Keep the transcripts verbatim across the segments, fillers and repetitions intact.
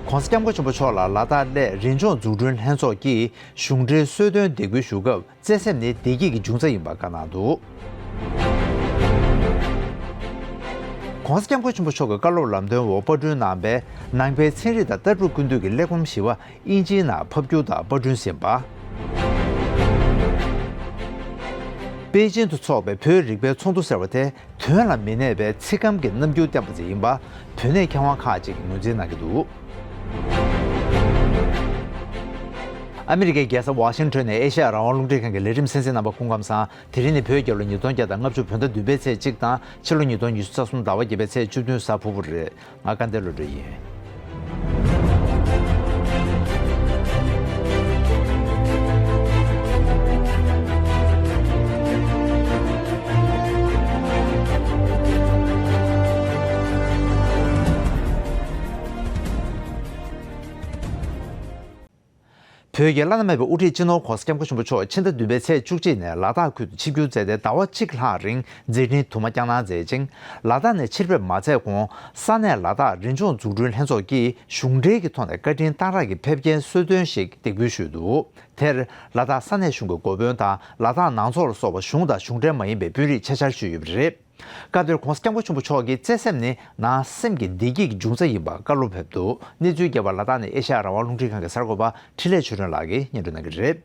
༸གོང་ས་༸སྐྱབས་མགོན་ཆེན་པོ་མཆོག་ལ་ལ་དྭགས་སླད་རི་ལྗོངས་འཛུགས་སྐྲུན་ལྷན་ཚོགས་ཀྱིས་གཞུང་འབྲེལ་གསོལ་སྟོན་འདེགས་འབུལ་ཞུ་སྐབས། བརྩེ་སེམས་ནི་བདེ་སྐྱིད་ཀྱི་འབྱུང་རྩ་ཡིན་པ་བཀའ་གནང་འདུག ༸གོང་ས་༸སྐྱབས་མགོན་ཆེན་པོ་མཆོག་གི་བཀའ་སློབ་ལམ་སྟོན་འོག་པར་སྐྲུན་གནང་བའི་ནང་པའི་ཚན་རིག་དང་ལྟ་གྲུབ་ཀུན་བཏུས་ཀྱི་གླེགས་བམ་བཞི་པ་དབྱིན་ཇིའི་ནང་ཕབ་བསྒྱུར་དང་པར་སྐྲུན་ཟིན་པ། པེ་ཅིན་དུ་འཚོགས་པའི་བོད་རིག་པའི་ཚོགས་འདུ་ཟེར་བ་དེ། དོན་ལ་མི་གནས་པའི་ཚིག་སྐམ་གྱི་རྣམ་འགྱུར་བསྟན་པ་ཅིག་ཡིན་པ། བོད་གནས་མཁས་དབང་ཁག་ཅིག་གིས་ངོས་འཛིན་གནང་གི་འདུག་ཨ་མི་རི་ཀའི་རྒྱལ་ས་ཝ་ཤིང་ཊོན་ནས་ཨེ་ཤ་ཡ་རང་དབང་རླུང་འཕྲིན་ཁང་གི་ལས་རིམ་གསན་གཟིགས་རྣམ་པ་སྐུ་ཁམས་བཟང་། དེ་རིང་ནི་བོད་རྒྱལ་ལོ་ཉིས་སྟོང་བརྒྱ་དང་ལྔ་བཅུ་བོད་ཟླ་བདུན་པའི་ཚེས་གཅིག་དང་ཕྱི་ལོ་ཉིས་སྟོང་ཉི་ཤུ་རྩ་གསུམ་ཟླ་བ་བརྒྱད་པའི་ཚེས་བཅུ་བདུན་གཟའ་ཕུར་བུ་རེད། ང་སྐལ་ལྡན་བློ་གྲོས་ཡིན། བོད་ཀྱི་བླ་ན་མེད་པའི་དབུ་ཁྲིད་སྤྱི་ནོར་༸གོང་ས་༸སྐྱབས་མགོན་ཆེན་པོ་མཆོག་ཕྱི་ཟླ་བདུན་པའི་ཚེས་བཅུ་གཅིག་ནས་ལ་དྭགས་ཁུལ་དུ་ཆིབས་བསྒྱུར་མཛད་དེ་ཟླ་བ་གཅིག་ལྷག་རིང་མཛད་འཕྲིན་དུ་མ་བསྐྱངས་གནང་མཛད་ཅིང་། ལ་དྭགས་ནས་ཕྱིར་ཕེབས་མ་མཛད་གོང་ས་གནས་ལ་དྭགས་རི་ལྗོངས་འཛུགས་སྐྲུན་ལྷན་ཚོགས་ཀྱིས་གཞུང་འབྲེལ་གྱི་ཐོག་ནས་བཀའ་དྲིན་གཏང་རག་གི་ཕེབས་སྐྱེལ་གསོལ་སྟོན་ཞིག་འདེགས་འབུལ་ཞུས་འདུག་དེར་ལ་དྭགས་ས་གནས་གཞུང་གི་འགོ་དཔོན་དང་ལ་དྭགས་ནང་ཚོགས་ལ་སོགས་པ་གཞུང་དང་གཞུང་འབྲེལ་མ་ཡིན་པའི་དཔོན་རིགས་ཆ་བཅར་ཞུས་ཡོད་པ་རེད། སྐབས་དེར་༸གོང་ས་༸སྐྱབས་མགོན་ཆེན་པོ་མཆོག་གིས་བརྩེ་སེམས་ནི་ནང་སེམས་ཀྱི་བདེ་སྐྱིད་ཀྱི་འབྱུང་རྩ་ཡིན་པ་བཀའ་སློབ་ཕེབས་འདུག་གནས་ཚུལ་རྒྱས་པ་ལ་དྭགས་ནས་ཨེ་ཤ་ཡ་རང་དབང་རླུང་འཕྲིན་ཁང་གི་གསར་འགོད་པ་འཕྲིན་ལས་ཆོས་སྒྲོན་ལགས་ཀྱིས་སྙན་སྒྲོན་གནང་གི་རེད།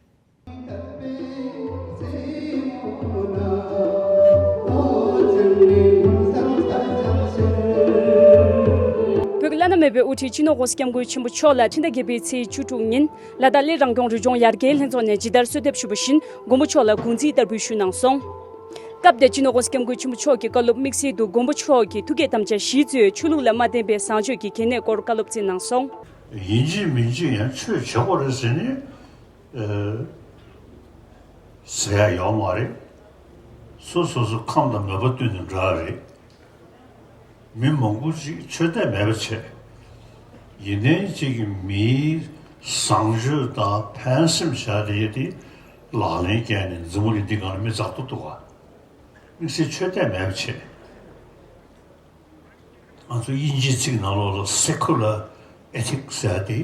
བོད་ཀྱི་བླ་ན་མེད་པའི་དབུ་ཁྲིད་སྤྱི་ནོར་༸གོང་ས་༸སྐྱབས་མགོན་ཆེན་པོ་མཆོག་ལ་ཕྱི་ཟླ་བརྒྱད་པའི་ཚེས་བཅུ་དྲུག་ཉིན་ལ་དྭགས་སླད་རང་སྐྱོང་རི་ལྗོངས་ཡར་རྒྱས་ལྷན་ཚོགས་ནས་ཇི་ལྟར་གསོལ་འདེབས་ཞུས་པ་བཞིན་མགོན་པོ་མཆོག་ལ་དགུང་ཚིགས་བསྟར་འབུལ་ཞུས་གནང་སོང་། སྐབས་དེར་སྤྱི་ནོར་༸གོང་ས་༸སྐྱབས་མགོན་ཆེན་པོ་མཆོག་གི་བཀའ་སློབ་དམིགས་བསལ་དུ་མགོན་པོ་མཆོག་གི་ཐུགས་བསྐྱེད་དམ་བཅའ་བཞི་གཙོས་ཆོས་ལུགས་ལ་མ་བརྟེན་པའི་བཟང་སྤྱོད་ཀྱི་གལ་གནད་སྐོར་བཀའ་སློབ་སྩལ་གནང་སོང་། ཡིན་གཅིག་མིན་གཅིག་ཡང་ཆོས་བྱེད་དགོས་རེད་ཟེར་ནས་ཨ་ཟེར་ཡ་ཡོད་མ་རེད། སོ་སོ་སོ་ཁམས་དང་མོས་པ་བསྟུན་ནས་འགྲོ་ཡ་རེད། མི་མང་པོ་ཅིག་ཆོས་དད་མེད་པ་བྱས། ཡིན་ནའི་ཅིག་གི་མིའི་བཟང་སྤྱོད་དང་ཕན་སེམས་བྱ་དེ་དེ་ལག་ལེན་བསྟར་ནས་འཛམ་བུ་གླིང་འདི་སྒང་ལ་མི་འཛག་ཏུ་འདུག་ག་དམིགས་བསལ་ཆོས་དད་མེད་པ་བྱས། ང་ཚོ་དབྱིན་ཇིའི་ཚིག་ནང་ལོགས་ལ་སེ་ཁུ་ལར་ཨེ་ཐིག་ཟེར་ཡ་དེ་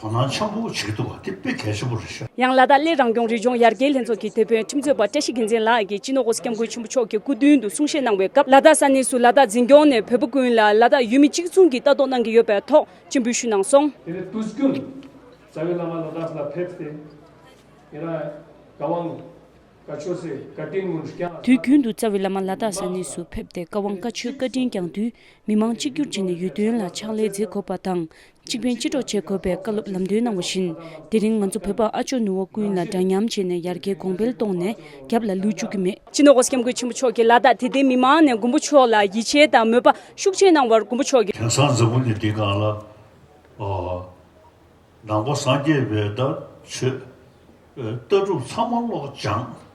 དོ་སྣང་ཆེན་པོ་བྱེད་ཀྱི་འདུག་བ། དེ་དཔེ་གལ་ཆེན་པོ་རེད་ཤག་ཡང་ལ་དྭགས་སླད་རང་སྐྱོང་རི་ལྗོངས་ཡར་རྒྱས་ལྷན་ཚོགས་ཀྱི་དེད་དཔོན་ཁྲིམས་རྩོད་པ་བཀྲ་ཤིས་རྒྱལ་མཚན་ལགས་ཀྱིས་སྤྱི་ནོར་༸གོང་ས་༸སྐྱབས་མགོན་ཆེན་པོ་མཆོག་གི་སྐུ་མདུན་དུ་གསུང་བཤད་གནང་བའི་སྐབས། ལ་དྭགས་ས་གནས་སུ་ལ་དྭགས་འཛིན་སྐྱོང་ནས་བོད་པ་ཀུན་ལ་ལ་དྭགས་ཡུལ་མི་གཅིག་མཚུངས་ཀྱི་ལྟ་རྟོག་གནང་གི་ཡོད་པའི་ཐོག་སྤྱན་འབུལ་ཞུས་གནང་སོང་། དེ་ནས་དུས་རྒྱུན་རྩ་བའི་བླ་མ་ལ་དྭགས་ལ་ཕེབས་ཏེ་ཡིན་ན་བཀའ་དབང་། དུས་རྒྱུན་དུ་རྩ་བའི་བླ་མ་ལ་དྭགས་ས་གནས་སུ་ཕེབས་ཏེ་བཀའ་དབང་བཀའ་ཆོས་བཀའ་དྲིན་བསྐྱངས་དུས། མི་མང་གཅིག་གྱུར་བྱས་ནས་ཡིད་རྟོན་ལ་ཕྱག་ལས་མཛད་དགོས་པ་དང་། གཅིག་ཕན་གཅིག་གྲོགས་བྱེད་དགོས་པའི་བཀའ་སློབ་ལམ་སྟོན་གནང་བ་བཞིན། དེ་རིང་ང་ཚོ་བོད་པ་ཨ་ཅོ་ནུ་བོ་ཀུན་ལ་འདྲ་མཉམ་བྱས་ནས་ཡར་རྒྱས་གོང་འཕེལ་གཏོང་ནས་རྒྱབ་ལ་ལུས་བཅུག་གི་མེད། སྤྱི་ནོར་༸གོང་ས་༸སྐྱབས་མགོན་ཆེན་པོ་མཆོག་གིས་ལ་དྭགས་དད་ལྡན་མི་མང་ནས་མགོན་པོ་མཆོག་ལ་ཡིད་ཆེས་དང་མོས་པ་ཤུགས་ཆེ་གནང་བར་མགོན་པོ་མཆོག་གིས། དེང་སང་འཛམ་བུ་གླིང་འདི་སྒང་ལ་ཨོ། ནང་པ་སངས་རྒྱས་པའི་ད་ཆོས་ཨེ་ལྟ་གྲུབ་ཚང་མ་ཀློག་སྦྱངས།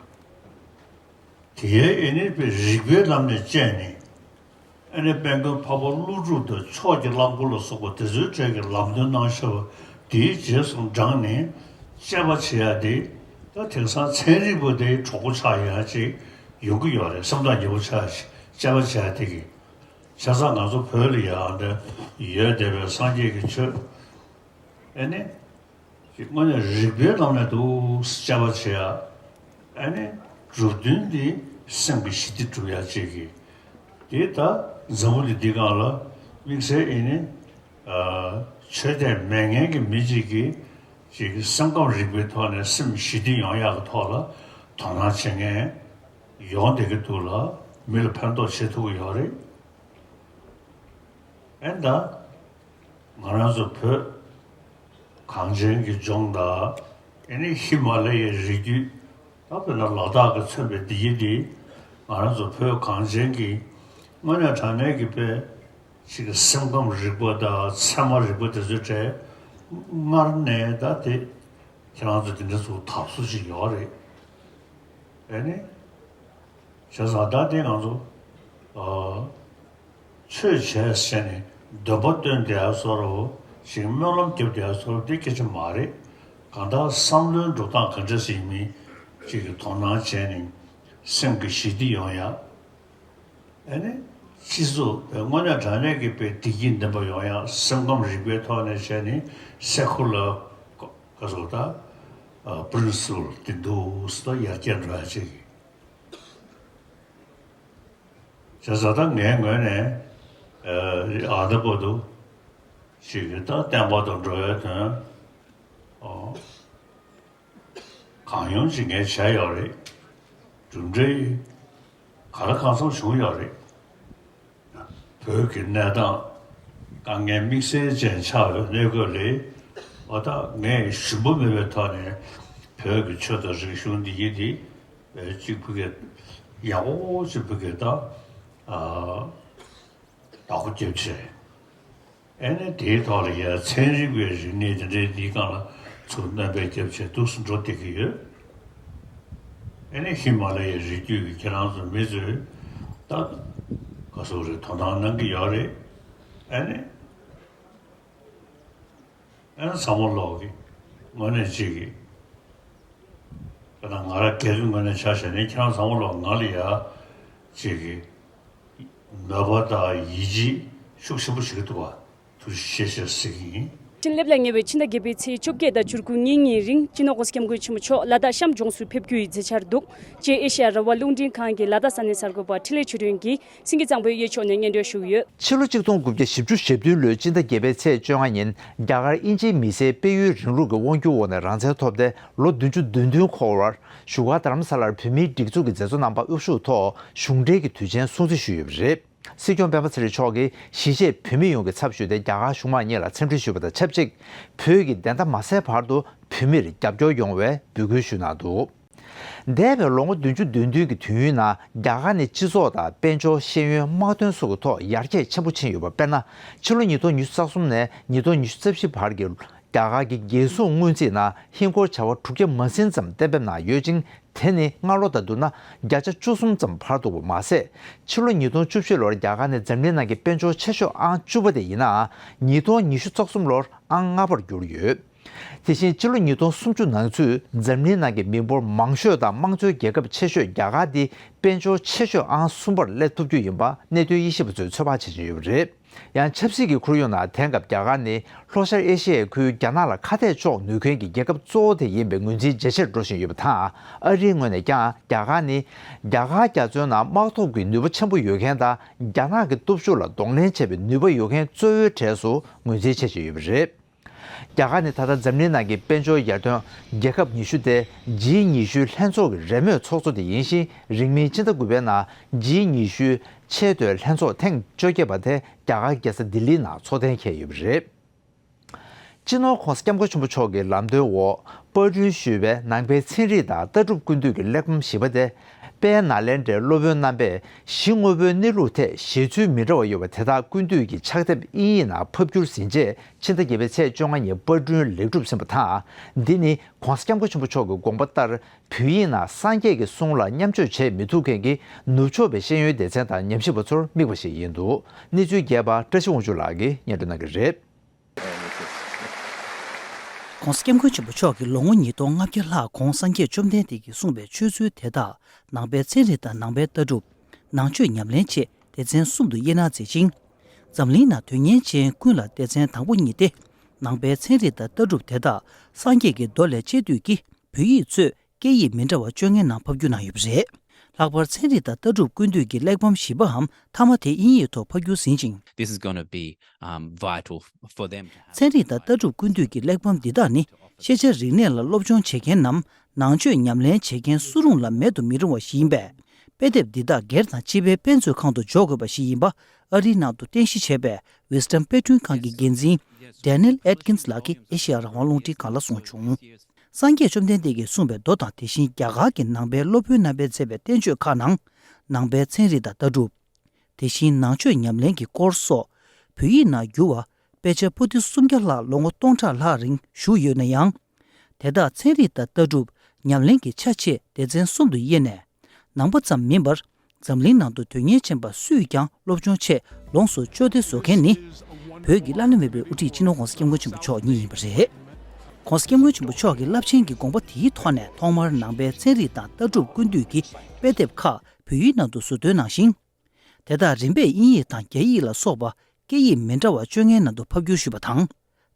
དེའི་ཨེ་ནི་པའི་རིག་པའི་ལམ་ནས་དཔྱད་ནས། ཨེ་ནི་དཔལ་མགོན་འཕགས་པ་ཀླུ་སྒྲུབ་དང་ཕྱོགས་ཀྱི་གླང་པོ་ལ་སོགས་པ་དེ་ཚོའི་གྲས་ཀྱི་ལམ་སྟོན་གནང་བཞག་པ་དེའི་རྗེས་སུ་འབྲངས་ནས་དཔྱད་པ་བྱེད་ཡ་དེ་ད་དེང་སང་ཚན་རིག་པ་དེའི་གྲོགས་པོ་ཆགས་ཡ་ཅིག་ཡོང་གི་ཡོད་རེད། སེམས་ཐག་ཉེ་པོ་ཆགས་ཤིག་དཔྱད་པ་བྱེད་ཡ་དེ་གི། བྱས་ཙང་ང་ཚོ་བོད་ལ་ཡ་འདི་ཡོད་བསྡད་པའི་སངས་རྒྱས་ཀྱི་ཆོས། ཨེ་ནི། དངོས་གནས་རིག་པའི་ལམ་ནས་འདུག་དཔྱད་པ་བྱེད་ཡ། ཨེ་ནི། གྲུབ་དོན་འདི་སེམས་ཀྱི་ཞི་བདེ་སྒྲུབ་ཡ་ཅིག་གི། དེ་ད་འཛམ་བུ་གླིང་འདི་སྒང་ལ་དམིགས་བསལ་ཨེ་ནི། ཨ་ཆོས་དད་མེད་མཁན་གྱི་མི་ཅིག་གིས་ཅིག་སེམས་ཁམས་རིག་པའི་ཐོག་ནས་སེམས་ཞི་བདེ་ཡོང་ཡག་གི་ཐོག་ལ་དོ་སྣང་བྱེད་མཁན་ཡོང་བསྡད་ཀྱི་འདུག་ལ། མི་ལ་ཕན་ཐོགས་བྱེད་ཐུབ་ཀྱི་ཡོད་རེད། ཨེ་ད། ང་རང་ཚོ་བོད་གངས་ཅན་གྱི་ལྗོངས་དང་ཨེ་ནི་ཧི་མ་ལ་ཡའི་རི་རྒྱུད། ད་དཔེར་ན་ལ་དྭགས་ཀྱིས་མཚོན་པའི་འདི་ཡི་འདི། ང་རང་ཚོ་བོད་གངས་ཅན་གྱི་དངོས་གནས་དྲང་གནས་ཀྱི་དཔེ་ཅིག་གི་སེམས་ཁམས་རིག་པ་དང་ཚད་མ་རིག་པ་དེ་ཚོའི་གྲས་སྔར་ནས་ད་དེ་ཁྱེད་རང་ཚོ་དེ་འདྲ་ཚོ་དར་སྲོལ་ཅིག་ཡོད་རེད། ཨེ་ནི། བྱས་ཙང་ད་དེ་ང་ཚོ་ཨ་ཆོས་བྱས་ཟེར་ནས་འདོད་པ་བཏོན་བསྡད་ཡ་བཟོ་འདྲ་ཞིག་སྨོན་ལམ་རྒྱབ་བསྡད་ཡ་བཟོ་འདྲ་དེ་སྐད་ཆ་མ་རེད། གང་ལྟར་བསམ་བློའི་འགྲོ་སྟངས་ག་འདྲ་ཞིག་ཡིན་མིན་ཅིག་གི་དོ་སྣང་བྱས་ནས་སེམས་ཀྱི་ཞི་བདེ་ཡོང་ཡ། ཨེ་ནི། སྤྱི་ཚོགས་དངོས་གནས་དྲང་གནས་ཀྱི་དཔེ་བདེ་སྐྱིད་ལྡན་པ་ཡོང་ཡག་སེམས་ཁམས་རིག་པའི་ཐོག་ནས་བྱས་ནས་སེ་ཁུ་ལར་ག་ཟེར་ད་པི་རིན་སི་པལ་དེ་འདུག་ཟེར་ད་ཡར་རྒྱས་འགྲོ་ཡག་ཅིག་གི། བྱས་ཙང་ད་ངའི་ངོས་ནས་ཨ་ད་བར་དུ་ཅིག་གི་ད་བསྟན་པ་དང་འགྲོ་བའི་དོན་ཨོ། གང་ཡོང་ཅིག་ངས་བྱས་ཡོད་རེད། གྲུབ་འབྲས་ག་ལ་གང་འཚམ་བྱུང་ཡོད་རེད། བོད་ཀྱི་གནས་སྟངས་དཀའ་ངལ་དམིགས་བསལ་ཅན་ཆགས་ཡོད་གནས་སྐབས་ལ་ཨོ་ད་ངས་ཞུམ་པ་མེད་པའི་ཐོག་ནས་བོད་ཀྱི་ཆོས་དང་རིག་གཞུང་འདི་ཡིན་འདི་གཅིག་ཕ་གི་ཡག་པོ་ཅིག་ཕ་གི་ད་ཨ། བདག་པོ་རྒྱབ་བྱས། ཨེ་ནས་དེའི་ཐོག་ལ་ཡ་ཚན་རིག་པའི་རིག་གནས་དེ་འདྲའི་འདིའི་སྒང་ལ་ཚུར་སྣོན་པ་རྒྱབ་བྱས་འདུག་སེ་འགྲོ་བསྡད་ཀྱི་ཡོད། ཨེ་ནས་ཧི་མ་ལ་ཡའི་རི་རྒྱུད་ཀྱི་ཁྱེད་རང་ཚོ་མི་ཚོས་ད་ག་ཟེར་རེད་དོ་སྣང་གནང་གི་ཡོད་རེད། ཨེ་ནས། ཨ་ནི་ཚང་མ་ལོག་གི་དངོས་གནས་གཅིག་གི་ད་ང་རང་སྒེར་གྱི་ངོས་ནས་ཆ་བཞག་ནས་ཁྱེད་རང་ཚང་མ་ལོག་ང་ལ་ཡ་གཅིག་གི་མོས་པ་དང་ཡིད་ཆེས་ཤུགས་ཆེན་པོ་བྱེད་ཀྱི་འདུག་བ། ཐུགས་རྗེ་ཆེ་ཞེས་ཟེར་གྱི་ཡིན། ཕྱིན་སླེབས་ལ་ཉེ་བའི་ཕྱི་ཟླ་བརྒྱད་པའི་ཚེས་བཅོ་བརྒྱད་དང་བཅུ་དགུ་ཉིན་གཉིས་རིང་སྤྱི་ནོར་༸གོང་ས་༸སྐྱབས་མགོན་ཆེན་པོ་མཆོག་ལ་དྭགས་གཤམ་ལྗོངས་སུ་ཕེབས་རྒྱུ་ཡི་མཛད་འཆར་འདུག་ཅེས་ཨེ་ཤེ་ཡ་རང་དབང་རླུང་འཕྲིན་ཁང་གི་ལ་དྭགས་ས་གནས་གསར་འགོད་པ་འཕྲིན་ལས་ཆོས་སྒྲོན་གྱིས་སེང་གེ་གཙང་པོའི་གཡས་ཕྱོགས་ནས་སྙན་སྒྲོན་ཞུས་ཡོད། ཕྱི་ལོ་ཆིག་སྟོང་དགུ་བརྒྱ་བཞི་བཅུ་ཞེ་བདུན་ལོའི་སྤྱི་ཟླ་བརྒྱད་པའི་ཚེས་བཅོ་ལྔ་ཉིན་རྒྱ་གར་དབྱིན་ཇིའི་མི་སེར་སྤེལ་ཡུལ་རིང་ལུགས་ཀྱི་དབང་སྒྱུར་འོག་ནས་རང་བཙན་ཐོབ་སྟེ་ལོ་བདུན་ཅུ་དོན་བདུན་འཁོར་བར་བཞུགས་སྒར་རྡ་རམ་ས་ལར་བོད་མིའི་སྒྲིག་འཛུགས་ཀྱི་མཛད་གཙོ་རྣམ་པ་དབུ་བཞུགས་ཐོག་གཞུང་འབྲེལ་གྱི་དུས་ཆེན་སྲུང་བརྩི་ཞུས་ཡོད་པ་རེད། སྲིད་སྐྱོང་སྤེན་པ་ཚེ་རིང་མཆོག་གིས་གཞིས་བྱེས་བོད་མི་ཡོངས་ཀྱི་ཚབ་ཞུས་ཏེ་རྒྱ་གར་གཞུང་མང་གཉིས་ལ་འཚམས་འདྲི་ཞུས་པ་དང་ཆབས་ཅིག་བོད་ཀྱི་བདེན་མཐའ་མ་གསལ་བར་དུ་བོད་མིར་རྒྱབ་སྐྱོར་ཡོང་བའི་འབོད་སྐུལ་ཞུས་གནང་འདུག་འདས་པའི་ལོ་ངོ་བདུན་ཅུ་དོན་བདུན་གྱི་དུས་ཡུན་ནང་རྒྱ་གར་ནི་སྤྱི་ཚོགས་དང་དཔལ་འབྱོར་ཤེས་ཡོན་དམག་དོན་སོགས་ཀྱི་ཐོག་ཡར་རྒྱས་ཆེན་པོ་ཕྱིན་ཡོད་པ། དཔེར་ན། ཕྱི་ལོ་ཉིས་སྟོང་ཉི་ཤུ་རྩ་གསུམ་ནས་ཉིས་སྟོང་ཉི་ཤུ་རྩ་བཞི་བར་གྱི་རྒྱ་གར་གྱི་རྒྱལ་སྲུང་སྔོན་རྩིས་ནང་ཧིན་སྒོར་བྱ་བ་དྲུག་བརྒྱ་མ་ཟིན་ཙམ་གཏན་འབེབས་གནང་ཡོད་ཅིང་། དེ་ནི་སྔ་ལོ་དང་བསྡུར་ན་བརྒྱ་ཆ་བཅུ་གསུམ་ཙམ་འཕར་འདུག་པ་མ་ཟད། ཕྱི་ལོ་ཉིས་སྟོང་བཅུ་བཞི་ལོར་རྒྱ་གར་ནི་འཛམ་གླིང་ནང་གི་དཔལ་འབྱོར་ཆེ་ཤོས་ཨང་བཅུ་པ་དེ་ཡིན་ནའང་། ཉིས་སྟོང་ཉི་ཤུ་རྩ་གསུམ་ལོར་ཨང་ལྔ་པར་གྱུར་ཡོད། དེ་བཞིན་སྤྱི་ལོ་ཉིས་སྟོང་སུམ་ཅུ་ནང་ཚུད་འཛམ་གླིང་ནང་གི་མི་འབོར་མང་ཤོས་དང་དམངས་གཙོའི་རྒྱལ་ཁབ་ཆེ་ཤོས་རྒྱ་གར་འདི་དཔལ་འབྱོར་ཆེ་ཤོས་ཨང་གསུམ་པར་སླེབས་ཐུབ་རྒྱུ་ཡིན་པ་གནད་དོན་དབྱེ་ཞིབ་པ་ཚོས་ཚོད་དཔག་བྱེད་བཞིན་ཡོད་པ་རེད། ཡང་ཆབ་སྲིད་ཀྱི་ཁོར་ཡུག་ནང་དེང་སྐབས་རྒྱ་གར་ནི་ལྷོ་ཤར་ཨེ་ཤི་ཡའི་ཁུལ་རྒྱ་ནག་ལ་ཁ་གཏད་གཅོག་ནུས་མཁན་གྱི་རྒྱལ་ཁབ་གཙོ་བོ་དེ་ཡིན་པའི་ངོས་འཛིན་ཇེ་ཆེར་འགྲོ་བཞིན་ཡོད་པ་དང་། ཨ་རིའི་ངོས་ནས་ཀྱང་རྒྱ་གར་ནི་རྒྱ་གར་རྒྱ་མཚོའི་ནང་དམག་ཐོག་གི་ནུས་པ་ཆེན་པོ་ཡོད་མཁན་དང་། རྒྱ་ནག་གི་སྟོབས་ཤུགས་ལ་གདོང་ལེན་བྱེད་པའི་ནུས་པ་ཡོད་མཁན་གཙོ་བོའི་གྲས་སུ་ངོས་འཛིན་བྱེད་བཞིན་ཡོད་པ་རེད། རྒྱ་གར་ནི་ད་ལྟ་འཛམ་གླིང་ནང་གི་དཔལ་འབྱོར་ཡར་ཐོན་རྒྱལ་ཁབ་ཉི་ཤུ་སྟེ། ཇི་ཉི་ཤུའི་ལྷན་ཚོགས་ཀྱི་རེས་མོས་ཚོགས་གཙོ་དེ་ཡིན་ཞིང་། རིང་མིན་ཕྱི་ཟླ་དགུ་པའི་ནང་ཇི་ཉི་ཤུའི་ཆེས་མཐོའི་ལྷན་ཚོགས་ཐེངས་བཅོ་བརྒྱད་པ་དེ་རྒྱ་གར་རྒྱལ་ས་ལྡི་ལིའི་ནང་ཚོགས་གཏན་འཁེལ་ཡོད་པ་རེད། སྤྱི་ནོར་༸གོང་ས་༸སྐྱབས་མགོན་ཆེན་པོ་མཆོག་གི་ལམ་སྟོན་འོག་པར་སྐྲུན་ཞུས་པའི་ནང་པའི་ཚན་རིག་དང་ལྟ་གྲུབ་ཀུན་བཏུས་ཀྱི་གླེགས་བམ་བཞི་པ་སྟེ། དཔལ་ནཱ་ལེནྡྲའི་སློབ་དཔོན་རྣམ་པས་གཞི་དངོས་པོའི་གནས་ལུགས་ཐད་བཞེད་ཚུལ་མི་འདྲ་བ་ཡོད་པ་དེ་དག་ཀུན་བཏུས་ཀྱི་ཕྱག་དེབ་དབྱིན་ཡིག་ནང་ཕབ་བསྒྱུར་ཟིན་རྗེས་ཕྱི་ཟླ་བརྒྱད་པའི་ཚེས་བཅོ་ལྔ་ཉིན་པར་སྐྲུན་ལེགས་གྲུབ་ཟིན་པ་དང་། འདི་ནི་༸གོང་ས་༸སྐྱབས་མགོན་ཆེན་པོ་མཆོག་གི་དགོངས་པ་ལྟར་བོད་ཡིག་ནང་སངས་རྒྱས་ཀྱི་གསུང་ལ་མཉམ་སྤྱོད་བྱེད་མི་ཐུབ་མཁན་གྱི་ནུབ་ཕྱོགས་པའི་ཤེས་ཡོན་སྡེ་ཚན་དང་ཉམས་ཞིབ་པ་ཚོར་དམིགས་པ་ཞིག་ཡིན་འདུག་གནས་ཚུལ་རྒྱས་པ་བཀྲ་ཤིས་དབང་ཕྱུག་ལགས་ཀྱིས་སྙན་སྒྲོན་གནང་གི་རེད། ༸གོང་ས་༸སྐྱབས་མགོན་ཆེན་པོ་མཆོག་གིས་ལོ་ངོ་ཉིས་སྟོང་ལྔ་བརྒྱ་ལྷག་གོང་སངས་རྒྱས་བཅོམ་ལྡན་འདས་ཀྱིས་གསུངས་པའི་ཆོས་ཚུལ་དེ་དག་ནང་པའི་ཚན་རིག་དང་ནང་པའི་ལྟ་གྲུབ། ནང་ཆོས་ཉམས་ལེན་བཅས་སྡེ་ཚན་གསུམ་དུ་དབྱེ་གནང་མཛད་ཅིང་། འཛམ་གླིང་ནང་དོན་གཉེར་ཅན་ཀུན་ལ་སྡེ་ཚན་དང་པོ་གཉིས་ཏེ། ནང་པའི་ཚན་རིག་དང་ལྟ་གྲུབ་དེ་དག་སངས་རྒྱས་ཀྱི་མདོ་ལས་དཔྱད་བསྡུས་ཀྱིས་བོད་ཡིག་གཙོས་སྐད་ཡིག་མི་འདྲ་བ་བཅོ་ལྔའི་ནང་ཕབ་བསྒྱུར་གནང་ཡོད་པ་རེད། ལྷག་པར་ཚན་རིག་དང་ལྟ་གྲུབ་ཀུན་བཏུས་ཀྱི་གླེགས་བམ་བཞི་པའམ་མཐའ་མ་དེ་དབྱིན་ཡིག་ཐོག་ཕབ་བསྒྱུར་ཟིན་ཅིང་། This is gonna be, um, vital for them to have. ཚན་རིག་དང་ལྟ་གྲུབ་ཀུན་བཏུས་ཀྱི་གླེགས་བམ་འདི་དག་ནི་ཤེས་བྱ་རིག་གནས་ལ་སློབ་སྦྱོང་བྱེད་མཁན་ནམ་ནང་ཆོས་ཉམས་ལེན་བྱེད་མཁན་སུ་རུང་ལ་མེད་དུ་མི་རུང་བ་ཞིག་ཡིན་པས། དཔེ་དེབ་འདི་དག་སྒེར་དང་སྤྱི་པའི་དཔེ་མཛོད་ཁང་དུ་འཇོག་དགོས་པ་ཞིག་ཡིན་པ་ཨ་རིའི་ནང་དུ་རྟེན་གཞི་བྱས་པའི་Wisdom་དཔེ་སྐྲུན་ཁང་གི་འགན་འཛིན་Daniel Atkins་ལགས་ཀྱིས་ཨེ་ཤེ་ཡ་རང་དབང་རླུང་འཕྲིན་ཁང་ལ་གསུངས་བྱུང་། སངས་རྒྱས་བཅོམ་ལྡན་འདས་ཀྱིས་གསུངས་པའི་མདོ་དང་དེ་བཞིན་རྒྱ་གར་གྱི་ནང་པའི་སློབ་དཔོན་རྣམ་པས་མཛད་པའི་བསྟན་བཅོས་ཁག་ནང་། ནང་པའི་ཚན་རིག་དང་ལྟ་གྲུབ། དེ་བཞིན་ནང་ཆོས་ཉམས་ལེན་གྱི་སྐོར་སོགས་བོད་ཡིག་ནང་བསྒྱུར་བ་དཔེ་ཆ་པོ་ཏི་སུམ་བརྒྱ་ལྷག་ལོ་ངོ་སྟོང་ཕྲག་ལྷག་རིང་བཞུགས་ཡོད་ན་ཡང་། དེ་དག་ཚན་རིག་དང་ལྟ་གྲུབ་ཉམས་ལེན་གྱི་ཆ་ཆེས་སྡེ་ཚན་གསུམ་དུ་དབྱེ་ནས། ནང་པ་ཙམ་མིན་པར། འཛམ་གླིང་ནང་དུ་དོན་གཉེར་ཅན་པ་སུས་ཀྱང་སློབ་སྦྱོང་ཆེད་ལོངས་སུ་སྤྱོད་བདེ་བཟོ་མཁན་ནི། བོད་ཀྱི་བླ་ན་མེད་པའི་དབུ་ཁྲིད་སྤྱི་ནོར་༸གོང་ས་༸སྐྱབས་མགོན་ཆེན་པོ་མཆོག་ཉིད་ཡིན་པ་རེད། ༸གོང་ས་༸སྐྱབས་མགོན་ཆེན་པོ་མཆོག་གི་རླབས་ཆེན་གྱི་དགོངས་པ་དེའི་ཐོག་ནས་ཐོག་མར་ནང་པའི་ཚན་རིག་དང་ལྟ་གྲུབ་ཀུན་བཏུས་ཀྱི་དཔེ་དེབ་ཁག་བོད་ཡིག་ནང་དུ་བཟོ་འདོན་གནང་ཞིང་། དེ་དག་རིམ་པས་དབྱིན་ཡིག་དང་རྒྱ་ཡིག་ལ་སོགས་པ་སྐད་ཡིག་མི་འདྲ་བ་བཅོ་ལྔའི་ནང་དུ་ཕབ་བསྒྱུར་ཞུས་པ་དང་།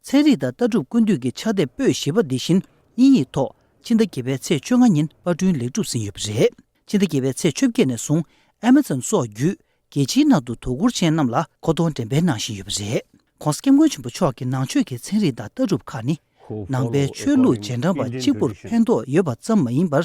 ཚན་རིག་དང་ལྟ་གྲུབ་ཀུན་བཏུས་ཀྱི་ཕྱག་དེབ་པོད་བཞི་པ་འདི་བཞིན་དབྱིན་ཡིག་ཐོག་ཕྱི་ཟླ་བརྒྱད་པའི་ཚེས་བཅོ་ལྔ་ཉིན་པར་སྐྲུན་ལེགས་གྲུབ་ཟིན་ཡོད་པ་རེད། ཕྱི་ཟླ་བརྒྱད་པའི་ཚེས་བཅོ་བརྒྱད་ནས་བཟུང་Amazon་སོགས་བརྒྱུད་རྒྱལ་སྤྱིའི་ནང་དུ་དོ་ཁུར་ཅན་རྣམས་ལ་མཁོ་གཏོང་འགྲེམས་སྤེལ་གནང་བཞིན་ཡོད་པ་རེད། ྋགོང་ས་ྋསྐྱབས་མགོན་ཆེན་པོ་མཆོག་གི་ནང་ཆོས་ཀྱི་ཚན་རིག་དང་ལྟ་གྲུབ་ཁག་ནི། ནང་པའི་ཆོས་ལུགས་རྗེས་འབྲང་པ་གཅིག་པུར་ཕན་ཐོགས་ཡོད་པ་ཙམ་མ་ཡིན་པར།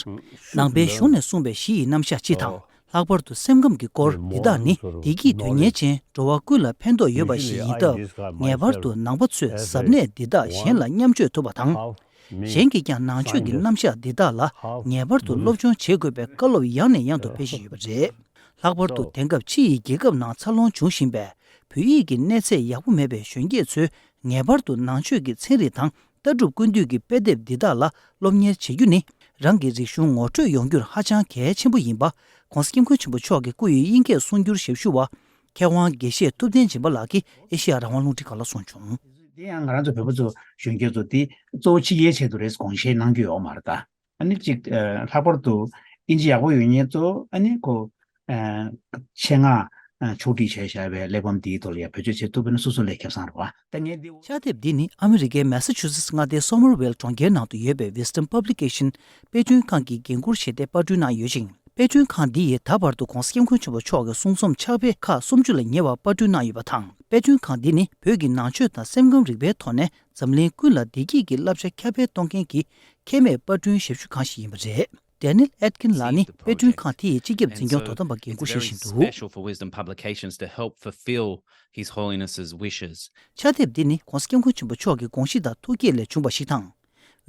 ནང་པའི་གཞུང་ནས་གསུངས་པའི་གཞི་ཡི་རྣམ་གཞག་སྤྱི་དང་། ལྷག་པར་དུ་སེམས་ཁམས་ཀྱི་སྐོར་འདི་དག་ནི་བདེ་སྐྱིད་དོན་གཉེར་ཅན་འགྲོ་བ་ཀུན་ལ་ཕན་ཐོགས་ཡོད་པ་ཞིག་ཡིན་སྟབས། ངེས་པར་དུ་ནང་པ་ཚོས་གཟབ་ནན་འདི་དག་གཞན་ལ་མཉམ་སྤྱོད་ཐུབ་པ་དང་། གཞན་གྱིས་ཀྱང་ནང་ཆོས་ཀྱི་རྣམ་གཞག་འདི་དག་ལ་ངེས་པར་དུ་སློབ་སྦྱོང་བྱེད་དགོས་པའི་བཀའ་སློབ་ཡང་ནས་ཡང་དུ་སྤེལ་བཞིན་ཡོད་པ་རེད། ལྷག་པར་དུ་དེང་སྐབས་ཕྱི་ཡི་རྒྱལ་ཁབ་ནང་འཚར་ལོངས་འབྱུང་བཞིན་པའི་བོད་ཡིག་གི་གནས་ཚད་ཡག་པོ་མེད་པའི་གཞོན་སྐྱེས་ཚོས་ངེས་པར་དུ་ནང་ཆོས་ཀྱི་ཚན་རིག་དང་ལྟ་གྲུབ་ཀུན་བཏུས་ཀྱི་དཔེ་དེབ་འདི་དག་ལ་སློབ་གཉེར་བྱེད་རྒྱུ་ནི་རང་གི་རིག་གཞུང་ངོ་འཕྲོད་ཡོང་རྒྱུར་ཧ་ཅང་གལ་ཆེན་པོ་ཡིན་པ་ྋགོང་ས་ྋསྐྱབས་མགོན་ཆེན་པོ་མཆོག་གི་སྐུ་ཡི་དབྱིན་སྐད་གསུང་སྒྱུར་ཞབས་ཞུ་བ་མཁས་དབང་དགེ་བཤེས་ཐུབ་བསྟན་སྦྱིན་པ་ལགས་ཀྱིས་ཨེ་ཤེ་ཡ་རང་དབང་རླུང་འཕྲིན་ཁང་ལ་གསུངས་བྱུང་། དེ་ཡང་ང་རང་ཚོ་བོད་པ་ཚོ་གཞོན་སྐྱེས་ཚོ་དེ་གཙོ་བོ་ཕྱི་རྒྱལ་ཆེད་དུ་རེད་དགོངས་བཞེས་གནང་རྒྱུ་ཡོད་མ་རེད་ད། ཨ་ནི་གཅིག་ཨ་ལྷག་པར་དུ་ཨིན་ཇི་ཡག་པོ་ཡོད་མཁན་ཚོ་ཨ་ནི་ཁོ་ཨ་ཆེད་མངགས་ཨ་ཕྱོགས་སྒྲིག་བྱས་བཞག་པའི་གླེགས་བམ་འདིའི་ཐོག་ལ་ཡང་བེད་སྤྱོད་བྱེད་ཐུབ་པ་ན་སོ་སོ་ལས་ཁེ་བཟང་རེད་བ། ད་ངས་འདི་ཕྱག་དེབ་འདི་ནི་ཨ་མི་རི་ཀའི་མེ་ས་ཆུ་སེ་ཊི་མངའ་སྡེའི་སོ་མར་ཝེལ་གྲོང་ཁྱེར་ནང་དུ་ཡོད་པའི་Wisdom Publication དཔེ་སྐྲུན་ཁང་གི་འགན་འཁུར་བྱས་ཏེ་པར་སྐྲུན་གནང་ཡོད་ཅིང་། དཔེ་སྐྲུན་ཁང་འདི་ཡིས་ད་བར་དུ་ྋགོང་ས་ྋསྐྱབས་མགོན་ཆེན་པོ་མཆོག་གི་གསུང་རྩོམ་ཕྱག་དཔེ་ཁག་སུམ་ཅུ་ལ་ཉེ་བ་པར་སྐྲུན་གནང་ཡོད་པ་དང་། དཔེ་སྐྲུན་ཁང་འདི་ནི་བོད་ཀྱི་ནང་ཆོས་དང་སེམས་ཁམས་རིག་པའི་ཐོག་ནས་འཛམ་གླིང་ཀུན་ལ་བདེ་སྐྱིད་ཀྱི་བསླབ་བྱ་ཁྱབ་སྤེལ་གཏོང་མཁན་གྱི་ཁེ་མེད་པར་སྐྲུན་ཞབས་ཞུ་ཁང་ཞིག་ཡིན་པ་རེད། Daniel Etkin ལགས་ནི་དཔེ་སྐྲུན་ཁང་དེ་ཡི་སྤྱི་ཁྱབ་འཛིན་སྐྱོང་དོ་དམ་པ་འགན་འཁུར་བཞེས་བཞིན་འདུག། Special for Wisdom Publications to help fulfill His Holiness's wishes. ཕྱག་དེབ་འདི་ནི་ྋགོང་ས་ྋསྐྱབས་མགོན་ཆེན་པོ་མཆོག་གི་དགོངས་གཞི་དང་ཐུགས་བསྐྱེད་ལས་བྱུང་བ་ཞིག་དང་།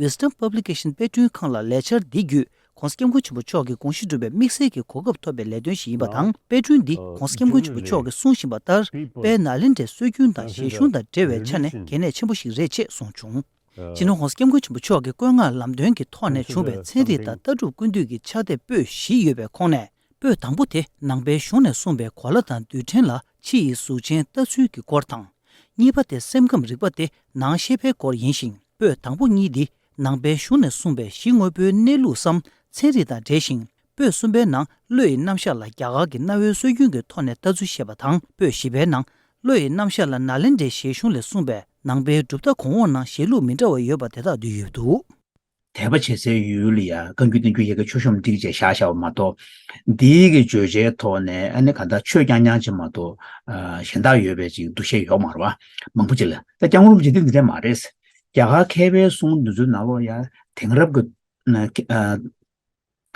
Wisdom Publication དཔེ་སྐྲུན་ཁང་ལ་ལས་འཆར་འདི་བརྒྱུད་ྋགོང་ས་ྋསྐྱབས་མགོན་ཆེན་པོ་མཆོག་གི་དགོངས་གཞི་སྒྲུབ་པའི་དམིགས་བསལ་གྱི་གོ་སྐབས་ཐོབ་པའི་ལས་དོན་ཞིག་ཡིན་པ་དང་། དཔེ་སྐྲུན་འདི་ྋགོང་ས་ྋསྐྱབས་མགོན་ཆེན་པོ་མཆོག་གིས་གསུངས་བཞིན་པ་ལྟར་དཔལ་ནཱ་ལེནྡྲའི་སྲོལ་རྒྱུན་དང་བཞེད་གཞུང་དང་འབྲེལ་བའི་ཆ་ནས་གལ་གནད་ཆེན་པོ་ཞིག་རེད་ཅེས་གསུངས་བྱུང་། སྤྱི་ནོར་ྋགོང་ས་ྋསྐྱབས་མགོན་ཆེན་པོ་མཆོག་གི་བཀོད་མངགས་ལམ་སྟོན་གྱི་ཐོག་ནས་བྱུང་བའི་ཚན་རིག་དང་ལྟ་གྲུབ་ཀུན་བཏུས་ཀྱི་ཕྱག་དེབ་པོད་བཞི་ཡོད་པའི་ཁོངས་ནས། པོད་དང་པོ་དེ་ནང་པའི་གཞུང་ནས་གསུངས་པའི་གོ་ལ་དང་རྡུལ་ཕྲན་ལ་ཕྱི་ཡི་གཟུགས་ཅན་ལྟ་ཚུལ་གྱི་སྐོར་དང་། གཉིས་པ་དེ་སེམས་ཁམས་རིག་པ་སྟེ་ནང་ཤེས་པའི་སྐོར་ཡིན་ཞིང་། པོད་དང་པོ་གཉིས་འདི་ནང་པའི་གཞུང་ནས་གསུངས་པའི་གཞི་དངོས་པོའི་གནས་ལུགས་སམ་ཚན་རིག་དང་འབྲེལ་ཞིང་། པོད་གསུམ་པའི་ནང་བློ་ཡི་རྣམ་གཞག་ལ་རྒྱ་གར་གྱི་གནའ་བོའི་སྲོལ་རྒྱུན་གྱི་ཐོག་ནས་ལྟ་ཚུལ་བཤད་པ་དང་། པོད་བཞི་པའི་ནང་བློ་ཡི་རྣམ་གཞག་ལ་ནཱ་ལེནྡྲའི་བཞེད་གཞུང་ལས་གསུངས་པའི་ནང་པའི་གྲུབ་མཐའ་གོང་འོག་ནང་བཞེད་ལུགས་མི་འདྲ་བ་ཡོད་པ་དེ་དག་འདུས་ཡོད་འདུག། དད་པ་བྱེད་སའི་ཡུལ་ལ་ཡང་བཀའ་འགྱུར་བསྟན་འགྱུར་ཡི་གེ་མཆོག་གསུམ་བསྒྲིགས་བྱས་བཞག་བཞག་པ་མ་གཏོགས། འདིའི་གི་བརྗོད་བྱའི་ཐོག་ནས་ཨ་ནི་གང་ལྟར་ཆོས་རྐྱང་རྐྱང་ཅིག་མ་གཏོགས་ཨ་གཞན་དག་ཡོད་པའི་ཅིག་འདུ་ཤེས་ཡོད་མ་རེད་བ། མང་པོ་ཅིག་ལ་ད་སྐྱབས་མགོན་རིན་པོ་ཆེ་འདི་འདི་འདྲ་མ་རེད། རྒྱ་གར་མཁས་པའི་གསུང་འདི་ཚོའི་ནང་ལོགས་ཡང་དེང་རབས་ཀྱི་ཨ་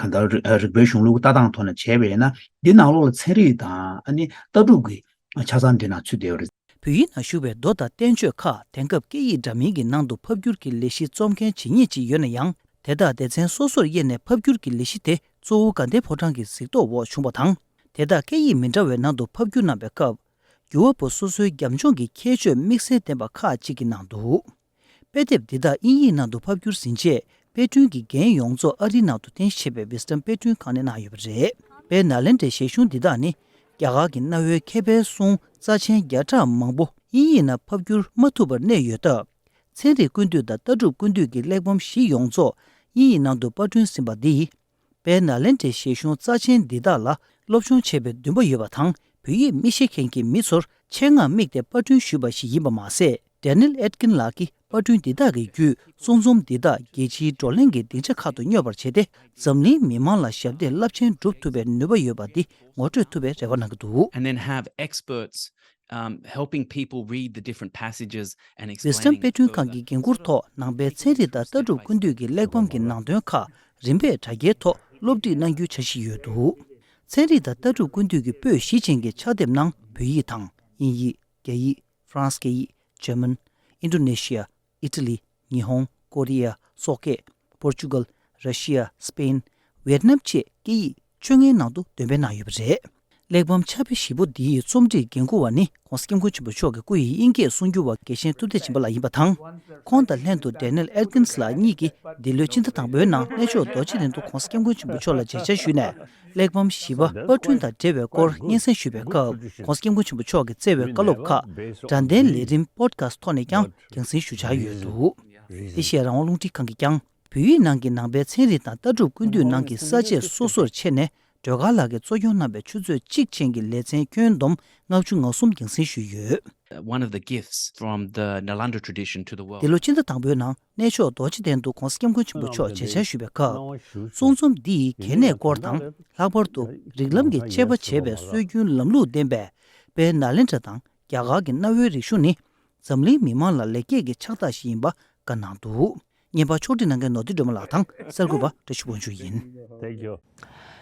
གང་ལྟར་རིག་རིག་པའི་གཞུང་ལུགས་ལྟ་སྟངས་ཐོག་ནས་བྱས་པ་ཡིན་ན་འདི་ནང་ལོགས་ལ་ཚན་རིག་དང་ཨ་ནི་ལྟ་གྲུབ་ཀྱི་ཆ་ཚང་འདི་ནང་ཚུད་བསྡད་ཡོད་རེད། བོད་ཡིག་ནང་བཞུགས་པའི་མདོ་དང་བསྟན་བཅོས་ཁག་དེང་སྐབས་སྐད་ཡིག་འདྲ་མིན་གྱི་ནང་དུ་ཕབ་བསྒྱུར་གྱི་ལས་གཞི་རྩོམ་མཁན་ཇི་སྙེད་ཅིག་ཡོད་ན་ཡང་། དེ་དག་སྡེ་ཚན་སོ་སོར་དབྱེ་ནས་ཕབ་བསྒྱུར་གྱི་ལས་གཞི་དེ་གཙོ་བོ་དགའ་ལྡན་ཕོ་བྲང་གི་གཟིགས་རྟོག་འོག་བྱུང་བ་དང་། དེ་དག་སྐད་ཡིག་མི་འདྲ་བའི་ནང་དུ་ཕབ་བསྒྱུར་གནང་བའི་སྐབས། འགྱུར་བ་པོ་སོ་སོའི་རྒྱབ་ལྗོངས་ཀྱི་ཁྱད་ཆོས་དམིགས་བསལ་ལྡན་པ་ཁག་ཅིག་གི་ནང་འདུག། དཔེ་དེབ་འདི་དག་དབྱིན་ཡིག་ནང་དུ་ཕབ་བསྒྱུར་ཟིན་རྗེས་དཔེ་སྐྲུན་གྱི་འགན་ཡོངས་རྫོགས་ཨ་རིའི་ནང་དུ་རྟེན་གཞི་བྱས་པའི་Wisdom་དཔེ་སྐྲུན་ཁང་ནས་གནང་ཡོད་པ་རེད། དཔལ་ནཱ་ལེནྡྲའི་བཞེད་གཞུང་འདི་དག་ནི་རྒྱ་གར་གྱི་གནའ་བོའི་མཁས་པའི་གསུང་རྩ་ཆེན་བརྒྱ་ཕྲག་མང་པོ་དབྱིན་ཡིག་ནང་ཕབ་བསྒྱུར་མ་ཐུབ་པར་གནས་ཡོད་སྟབས། ཚན་རིག་ཀུན་བཏུས་དང་ལྟ་གྲུབ་ཀུན་བཏུས་ཀྱི་གླེགས་བམ་བཞི་ཡོངས་རྫོགས་དབྱིན་ཡིག་ནང་དུ་པར་སྐྲུན་ཟིན་པ་འདི་ཡིས། དཔལ་ནཱ་ལེནྡྲའི་བཞེད་གཞུང་རྩ་ཆེན་འདི་དག་ལ་སློབ་སྦྱོང་བྱེད་པའི་འདུན་པ་ཡོད་པ་དང་། བོད་ཡིག་མི་ཤེས་མཁན་གྱི་མི་ཚོར་ཆེད་མངགས་དམིགས་ཏེ་པར་སྐྲུན་ཞུས་པ་ཞིག་ཡིན་པ་མ་ཟད། Daniel Etkin ལགས་ཀྱིས་པར་སྐྲུན་འདི་དག་གི་བརྒྱུད་གསུང་རྩོམ་འདི་དག་རྒྱལ་སྤྱིའི་བགྲོ་གླེང་གི་སྡིངས་ཆ་ཁག་ཏུ་སྙོབ་པར་བྱས་ཏེ། འཛམ་གླིང་མི་མང་ལ་ཞབས་འདེགས་རླབས་ཆེན་སྒྲུབ་ཐུབ་པའི་ནུས་པ་ཡོད་པ་འདི་ངོ་སྤྲོད་ཐུབ་པའི་རེ་བ་གནང་གི་འདུག། And then have experts, um, helping people read the different passages and Wisdom explaining དཔེ་སྐྲུན་ཁང་གི་འགན་འཁུར་ཐོག་ནང་པའི་ཚན་རིག་དང་ལྟ་གྲུབ་ཀུན་བཏུས་ཀྱི་གླེགས་བམ་གྱི་ནང་དོན་ཁག་རིམ་པས་དྲ་རྒྱའི་ཐོག་སློབ་ཁྲིད་གནང་རྒྱུའི་འཆར་གཞི་ཡོད་འདུག། ཚན་རིག་དང་ལྟ་གྲུབ་ཀུན་བཏུས་ཀྱི་པོད་བཞི་ཅན་གྱི་ཕྱག་དེབ་ནང་བོད་ཡིག་དང་དབྱིན་ཡིག་རྒྱ་ཡིག་ཧྥ་རན་སི་སྐད་ཡིག་ཇར་མན། ཨིན་ཌོ་ནེ་ཤི་ཡ། ཨི་ཊ་ལི། ཉི་ཧོང་། ཀོ་རི་ཡ། སོག་སྐད། པོར་ཅུ་གལ། ར་ཤི་ཡ། སི་པེན། ཝེད་ནམ་བཅས་སྐད་ཡིག་བཅོ་ལྔའི་ནང་དུ་འདོན་སྤེལ་གནང་ཡོད་པ་རེད། གླེགས་བམ་ཕྱག་དཔེ་བཞི་པོ་འདིའི་རྩོམ་སྒྲིག་འགན་འཁུར་བ་ནི་ྋགོང་ས་ྋསྐྱབས་མགོན་ཆེན་པོ་མཆོག་གི་སྐུ་ཡི་དབྱིན་སྐད་གསུང་སྒྱུར་བ་དགེ་བཤེས་ཐུབ་བསྟན་སྦྱིན་པ་ལགས་ཡིན་པ་དང་། ཁོང་དང་ལྷན་དུ་Daniel Etkin ལགས་གཉིས་ཀྱིས་འདི་ལོའི་ཕྱི་ཟླ་དང་པོའི་ནང་གནས་མཆོག་རྡོ་རྗེ་གླིང་དུ་ྋགོང་ས་ྋསྐྱབས་མགོན་ཆེན་པོ་མཆོག་ལ་མཇལ་བཅར་ཞུས་ནས། གླེགས་བམ་བཞི་པ་པར་སྐྲུན་དང་འབྲེལ་བའི་སྐོར་སྙན་སེང་ཞུས་པའི་སྐབས། ྋགོང་ས་ྋསྐྱབས་མགོན་ཆེན་པོ་མཆོག་གིས་བསྩལ་བའི་བཀའ་སློབ་ཁག་དྲ་འདེན་ལས་རིམ་པོ་ཌི་ཁ་སི་ཐོག་ནས་ཀྱང་རྒྱང་སྲིང་ཞུ་འཆར་ཡོད་འདུག། ཨེ་ཤེ་ཡ་རང་དབང་རླུང་འཕྲིན་ཁང་གིས་ཀྱང་། བོད་ཡིག་ནང་གི་ནང་པའི་ཚན་རིག་དང་ལྟ་གྲུབ་ཀུན་བཏུས་ནང་གི་ས་བཅད་སོ་སོར་ཕྱེ་ནས་ སྒྲོལ་དཀར་ལགས་ཀྱིས་གཙོ་སྐྱོང་གནང་བའི་ཆུ་ཚོད་གཅིག་ཅན་གྱི་ལེ་ཚན་ཁྱོན་བསྡོམས་ལྔ་བཅུ་ང་གསུམ་རྒྱང་སྲིང་ཞུས་ཡོད། One of the gifts from the Nalanda tradition to the world. འདི་ལོ་ཕྱི་ཟླ་དང་པོའི་ནང་གནས་མཆོག་རྡོ་རྗེ་གདན་དུ་༸གོང་ས་༸སྐྱབས་མགོན་ཆེན་པོ་མཆོག་མཇལ་བཅར་ཞུས་པའི་སྐབས། གསུང་རྩོམ་འདི་ཡིས་གལ་གནད་སྐོར་དང་། ལྷག་པར་དུ་རིགས་ལམ་གྱི་དཔྱད་པ་བྱེད་པའི་སྲོལ་རྒྱུན་ལམ་ལུགས་ལྡན་པའི་དཔལ་ནཱ་ལེནྡྲ་དང་རྒྱ་གར་གྱི་གནའ་བོའི་རིག་གཞུང་ནི། འཛམ་གླིང་མི་མང་ལ་ལེགས་སྐྱེས་ཀྱི་ཕྱག་རྟགས་ཤིག་ཡིན་པ་བཀའ་གནང་འདུག་བརྙན་པར་ཕྱོགས་སྒྲིག་གནང་མཁན་ནོར་བདེ་སྒྲོལ་མ་ལགས་དང་གསར་འགོད་པ་བཀྲ་ཤིས་དབང་ཕྱུག་ཡིན། Thank you.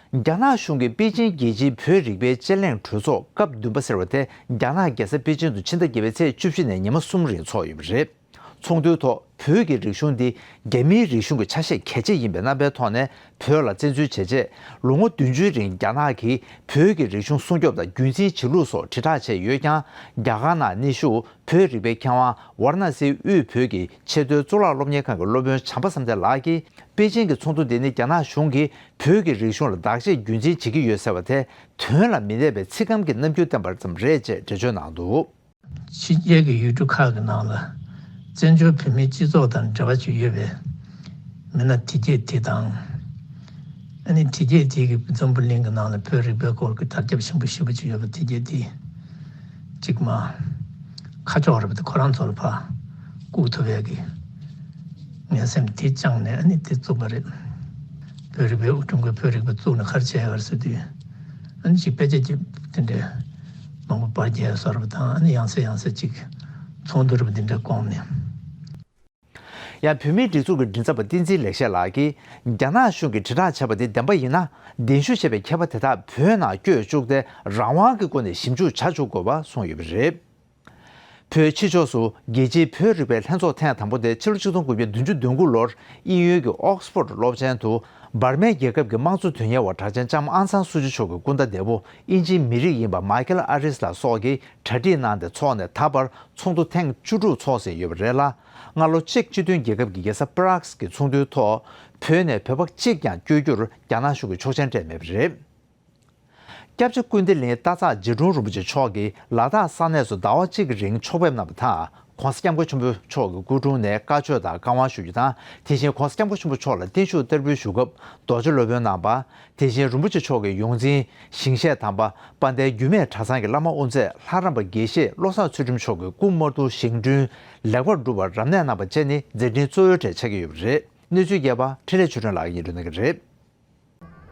རྒྱ་ནག་གཞུང་གིས་པེ་ཅིན་རྒྱལ་སྤྱིའི་བོད་རིག་པའི་དཔྱད་གླེང་གྲོས་ཚོགས་སྐབས་བདུན་པ་ཟེར་བ་དེ་རྒྱ་ནག་རྒྱལ་ས་པེ་ཅིན་དུ་ཕྱི་ཟླ་བརྒྱད་པའི་ཚེས་བཅུ་བཞི་ནས་ཉི་མ་གསུམ་རིང་འཚོགས་ཡོད་པ་རེད། ཚོགས་འདུའི་ཐོག་བོད་ཀྱི་རིག་གཞུང་འདི་རྒྱ་མིའི་རིག་གཞུང་གི་ཆ་ཤས་གལ་ཆེ་ཡིན་པའི་རྣམ་པའི་ཐོག་ནས་བོད་ལ་བཙན་འཛུལ་བྱས་རྗེས་ལོ་ངོ་བདུན་ཅུའི་རིང་རྒྱ་ནག་གིས་བོད་ཀྱི་རིག་གཞུང་སྲུང་སྐྱོབ་དང་རྒྱུན་འཛིན་བྱེད་ལུགས་སོགས་དྲིལ་བསྒྲགས་བྱས་ཡོད་ཀྱང་རྒྱ་གར་ནང་གནས་བཞུགས་བོད་རིག་པའི་མཁས་དབང་ཝཱ་ར་ཎ་སིའི་དབུས་བོད་ཀྱི་ཆེས་མཐོའི་གཙུག་ལག་སློབ་གཉེར་ཁང་གི་སློབ་དཔོན་བྱམས་པ་བསམ་གཏན་ལགས་ཀྱིས་པེ་ཅིན་གྱི་ཚོགས་འདུ་འདི་ནི་རྒྱ་ནག་གཞུང་གིས་བོད་ཀྱི་རིག་གཞུང་ལ་བདག་གཅེས་རྒྱུན་འཛིན་བྱེད་ཀྱི་ཡོད་ཟེར་བ་དེ་དོན་ལ་མི་གནས་པའི་ཚིག་སྐམ་གྱི་རྣམ་འགྱུར་བསྟན་པ་ཙམ་རེད་ཅེས་འགྲེལ་བརྗོད་གནང་འདུག་ཕྱི་རྒྱལ་གྱི་ཡུལ་གྲུ་ཁག་གི་ནང་ལ་བཙན་བྱོལ་བོད་མིའི་སྤྱི་ཚོགས་དང་འབྲེལ་བ་ཅིག་ཡོད་པའི་མི་སྣ་དེ་གྱད་དེ་དང་། ཨ་ནི་དེ་གྱད་དེ་གི་འཛམ་བུ་གླིང་གི་ནང་ལ་བོད་རིག་པའི་སྐོར་གྱི་དར་ཁྱབ་ཞན་པོ་ཞེ་པོ་ཅིག་ཡོད་པ་དེ་གྱད་དེ་ཅིག་མ་ཁ་ཕྱོགས་རེད་པ་དེ་ཁོ་རང་ཚོ་ལ་ཕར་བཀུག་ཐུབ་ཡག་གི་ངན་སེམས་དེ་བཅངས་ནས་ཨ་ནི་དེ་བཙུགས་པ་རེད། བོད་རིག་པའི་དབུ་ཁྲིད་ཀྱིས་བོད་རིག་པ་བཙུགས་ནས་ག་རེ་བྱས་ཡོད་རེད་ཟེར་དུས། ཨ་ནི་ཅིག་དཔེ་ཆ་ཅིག་དེ་འདྲའི་མང་པོ་པར་རྒྱག་ཡ་བཟོ་འདྲ་པོ་དང་ཨ་ནི་ཡང་སེ་ཡང་སེ་ཅིག་ཚོགས་འདུ་འདྲ་པོ་དེ་འདྲ་བསྐོངས་ནས། ཡང་བོད་མིའི་སྒྲིག་འཛུགས་ཀྱི་མགྲིན་ཚབ་པ་བསྟན་འཛིན་ལེགས་བཤད་ལགས་ཀྱིས་རྒྱ་ནག་གཞུང་གིས་དྲིལ་བསྒྲགས་བྱས་པ་དེ་བདེན་པ་ཡིན་ན་གདན་ཞུ་བྱས་པའི་མཁས་པ་དེ་དག་བོད་ནང་བསྐྱོད་བཅུག་སྟེ་རང་དབང་གི་སྒོ་ནས་ཞིབ་འཇུག་བྱ་བཅུག་དགོས་པ་གསུངས་ཡོད་པ་རེད། བོད་ཕྱི་ཕྱོགས་སུ་རྒྱལ་སྤྱིའི་བོད་རིག་པའི་ལྷན་ཚོགས་ཐེངས་དང་པོ་དེ་ཕྱི་ལོ་ཆིག་སྟོང་དགུ་བརྒྱ་བདུན་ཅུ་དོན་དགུ་ལོར་དབྱིན་ཡུལ་གྱི་ཨོག་སི་ཕོར་ཌི་སློབ་ཆེན་དུ་འབར་མའི་རྒྱལ་ཁབ་ཀྱི་དམངས་གཙོ་དོན་གཉེར་བ་གྲགས་ཅན་ལྕམ་ཨང་སན་སུ་ཅི་མཆོག་གི་སྐུ་ཟླ་འདས་པོ་དབྱིན་ཇིའི་མི་རིགས་ཡིན་པ་མཱི་ཁེལ་ཨ་རིས་ལགས་སོགས་ཀྱིས་གྲ་སྒྲིག་གནང་སྟེ་འཚོགས་ནས་ད་བར་ཚོགས་འདུ་ཐེངས་བཅུ་དྲུག་འཚོགས་ཟིན་ཡོད་པ་རེད་ལ། སྔ་ལོ་ཅེཀ་སྤྱི་མཐུན་རྒྱལ་ཁབ་ཀྱི་རྒྱལ་ས་པ་རག་གི་ཚོགས་འདུའི་ཐོག་བོད་ནས་བོད་པ་གཅིག་ཀྱང་བསྐྱོད་རྒྱུར་རྒྱ་ནག་གཞུང་གིས་ཆོག་མཆན་སྤྲད་མེད་པ་རེད། སྐྱབས་རྗེ་ཀུན་བདེ་གླིང་སྟག་ཚང་རྗེ་དྲུང་རིན་པོ་ཆེ་མཆོག་གིས་ལ་དྭགས་ས་གནས་སུ་ཟླ་བ་གཅིག་གི་རིང་ཕྱོགས་ཕེབས་གནང་བ་དང་། ྋགོང་ས་ྋསྐྱབས་མགོན་ཆེན་པོ་མཆོག་གི་སྐུ་དྲུང་ནས་བཀའ་ཆོས་དང་བཀའ་དབང་ཞུ་རྒྱུ་དང་། དེ་བཞིན་ྋགོང་ས་ྋསྐྱབས་མགོན་ཆེན་པོ་མཆོག་ལ་བརྟན་བཞུགས་བསྟར་འབུལ་ཞུ་སྐབས་རྡོ་རྗེ་སློབ་དཔོན་གནང་བ། དེ་བཞིན་རིན་པོ་ཆེ་མཆོག་གི་ཡོངས་འཛིན་ཞིང་གཤེགས་དམ་པ་དཔལ་ལྡན་རྒྱུད་སྨད་གྲྭ་ཚང་གི་བླ་མ་དབུ་མཛད་ལྷ་རམས་པ་དགེ་བཤེས་བློ་བཟང་ཚུལ་ཁྲིམས་མཆོག་གི་སྐུ་དམར་གདུང་བཞེངས་སྐྲུན་ལེགས་པར་གྲུབ་པར་རབ་གནས་གནང་བ་བཅས་ནི་མཛད་འཕྲིན་གཙོ་བོའི་གྲས་ཆགས་ཀྱི་ཡོད་པ་རེད། གནས་ཚུལ་རྒྱས་པ་འཕྲིན་ལས་ཆོས་སྒྲོན་ལགས་ཀྱིས་སྙན་སྒྲོན་གནང་གི་རེད།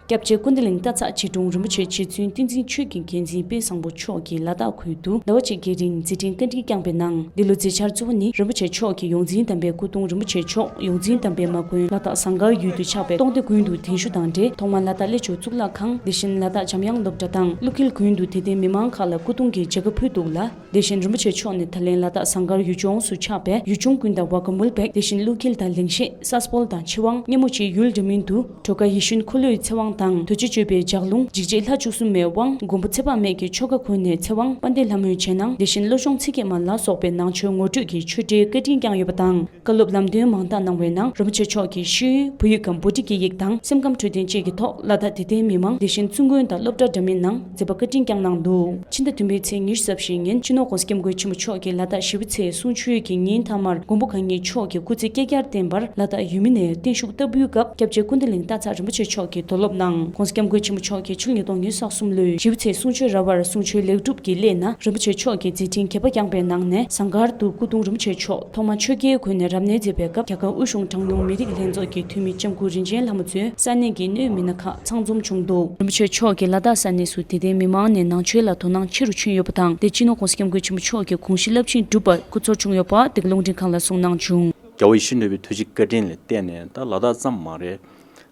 སྐྱབས་རྗེ་ཀུན་བདེ་གླིང་སྟག་ཚང་རྗེ་དྲུང་རིན་པོ་ཆེ་རྗེ་བཙུན་བསྟན་འཛིན་ཆོས་ཀྱི་རྒྱལ་མཚན་དཔལ་བཟང་པོ་མཆོག་གིས་ལ་དྭགས་ཁུལ་དུ་ཟླ་བ་གཅིག་གི་རིང་མཛད་འཕྲིན་བཀའ་དྲིན་བསྐྱངས་པའི་ནང་། འདི་ལོ་མཛད་འཆར་གཙོ་བོ་ནི་རིན་པོ་ཆེ་མཆོག་གི་ཡོངས་འཛིན་དམ་པའི་སྐུ་གདུང་རིན་པོ་ཆེ་མཆོག་ཡོངས་འཛིན་དམ་པའི་མ་དགོན་ལ་དྭགས་ཟངས་དཀར་ཡུལ་དུ་ཆགས་པའི་སྟོང་སྡེ་དགོན་དུ་གདན་ཞུ་དང་འབྲེལ། ཐོག་མར་ལ་དྭགས་གླེ་ཆུ་གཙུག་ལག་ཁང་། དེ་བཞིན་ལ་དྭགས་འཇམ་དབྱངས་སློབ་གྲྭ་དང་ཀླུ་འཁྱིལ་དགོན་དུ་དད་ལྡན་མི་མང་ཁག་ལ་སྐུ་གདུང་གི་མཇལ་ཁ་ཕུལ་འདུག་ལ། དེ་བཞིན་རིན་པོ་ཆེ་མཆོག་ནས་ད་ལན་ལ་དྭགས་ཟངས་དཀར་ཡུལ་ལྗོངས་སུ་ཆགས་པའི་ཡུལ་ཆུང་དགོན་དང་ཝ་ག་མུལ་བེག། དེ་བཞིན་ཀླུ་འཁྱིལ་དང་ལིང་ཤེད། ས་སྤོལ་དང་ཆོས་དབང་སྔ་མོ་ཆེའི་ཡུལ་འདྲ་མིན་དུ། གྲོ་ག་ཡིད་བཞིན་འཁོར་ལོའི་ཚེ་དབང་དང་། དོལ་རྒྱལ་གཅོད་པའི་ལྗགས་ལུང་། འཇིགས་བྱེད་ལྷ་བཅུ་གསུམ་མའི་དབང་། མགོན་པོ་ཚེ་དཔག་མེད་ཀྱི་ཆོ་ག་ཁོ་ནའི་ཚེ་དབང་། དཔལ་ལྡན་ལྷ་མོའི་རྗེས་གནང་། དེ་བཞིན་བློ་སྦྱོང་ཚིག་བརྒྱད་མ་ལ་སོགས་པའི་ནང་ཆོས་ངོ་སྤྲོད་ཀྱི་ཆོས་འབྲེལ་བཀའ་དྲིན་བསྐྱངས་ཡོད་པ་དང་། བཀའ་སློབ་ལམ་སྟོན་མང་དག་གནང་བའི་ནང་། རིན་པོ་ཆེ་མཆོག་གིས་ཤེས་ཡོན། བོད་ཡིག་གམ་བོད་ཊི་གི་ཡིག་དང་སེམས་ཁམས་འཕྲོད་བསྟེན་བཅས་ཀྱི་ཐོག་ལ་དྭགས་དད་ལྡན་མི་མང་། དེ་བཞིན་བཙུན་དགོན་དང་སློབ་གྲྭ་འདྲ་མིན་ནང་མཛད་པ་བཀའ་དྲིན་བསྐྱངས་གནང་འདུག་ཕྱི་ཟླ་བདུན་པའི་ཚེས་ཉི་ཤུ་རྩ་བཞིའི་ཉིན་སྤྱི་ནོར་ྋགོང་ས་ྋསྐྱབས་མགོན་ཆེན་པོ་མཆོག་གིས་ལ་དྭགས་ཞི་བའི་ཚེས་གསུང་ཆོས་ཀྱི་ཉིན་མཐའ་མར་མགོན་པོ་གང་ཉིད་མཆོག་གི་སྐུ་ཚེ་བསྐལ་བརྒྱར་བརྟན་པར་ལ་དྭགས་ཡུལ་མི་ནས་བརྟན་བཞུགས་བསྟར་འབུལ་སྐབས་སྐྱབས་རྗེ་ཀུན་བདེ་གླིང་སྟག་ཚང་རིན་པོ་ཆེ་མཆོག་གིས་དོ་སློབ་གནང་། ྋགོང་ས་ྋསྐྱབས་མགོན་ཆེན་པོ་མཆོག་གིས་ཕྱི་ལོ་ཉིས་སྟོང་ཉི་ཤུ་རྩ་གསུམ་ལོའི་ཞི་བའི་ཚེས་གསུང་ཆོས་ར་བར་གསུང་ཆོས་ལེགས་གྲུབ་ཀྱི་སླད་ནས་རིན་པོ་ཆེ་མཆོག་གི་མཛད་འཕྲིན་དགྱེས་པ་བསྐྱངས་པའི་ནང་ནས་ཟངས་དཀར་དུ་སྐུ་གདུང་རིན་པོ་ཆེ་མཆོག་ཐོག་མ་ཆོས་རྒྱལ་དགོན་ནས་རབ་གནས་མཛད་པའི་སྐབས་རྒྱ་གར་དབུས་གཞུང་གྲངས་ཉུང་མི་རིགས་ལྷན་ཚོགས་ཀྱི་འཐུས་མི་ལྕམ་སྐུ་རིན་ཆེན་ལྷ་མོ་གཙོས་ས་གནས་ཀྱི་གནད་ཡོད་མི་སྣ་ཁག་ཚང་འཛོམས་བྱུང་འདུག་རིན་པོ་ཆེ་མཆོག་གིས་ལ་དྭགས་ས་གནས་སུ་དད་ལྡན་མི་མང་ནས་ནང་ཆོས་ལ་དོ་སྣང་ཆེ་རུ་ཕྱིན་ཡོད་པ་དང་། དེ་སྤྱི་ནོར་ྋགོང་ས་ྋསྐྱབས་མགོན་ཆེན་པོ་མཆོག་གི་དགོངས་གཞི་རླབས་ཆེན་གྲུབ་པར་སྐུ་ཚོར་བྱུང་ཡོད་པ་འདི་ག་རླུང་འཕྲིན་ཁང་ལ་གསུངས་གནང་བྱུང་། རྒྱལ་བ་ཡིད་བཞིན་ནོར་བུའི་ཐུགས་རྗེ་བཀའ་དྲིན་ལ་བརྟེན་ནས་ད་ལ་དྭགས་ཙམ་མ་རེད།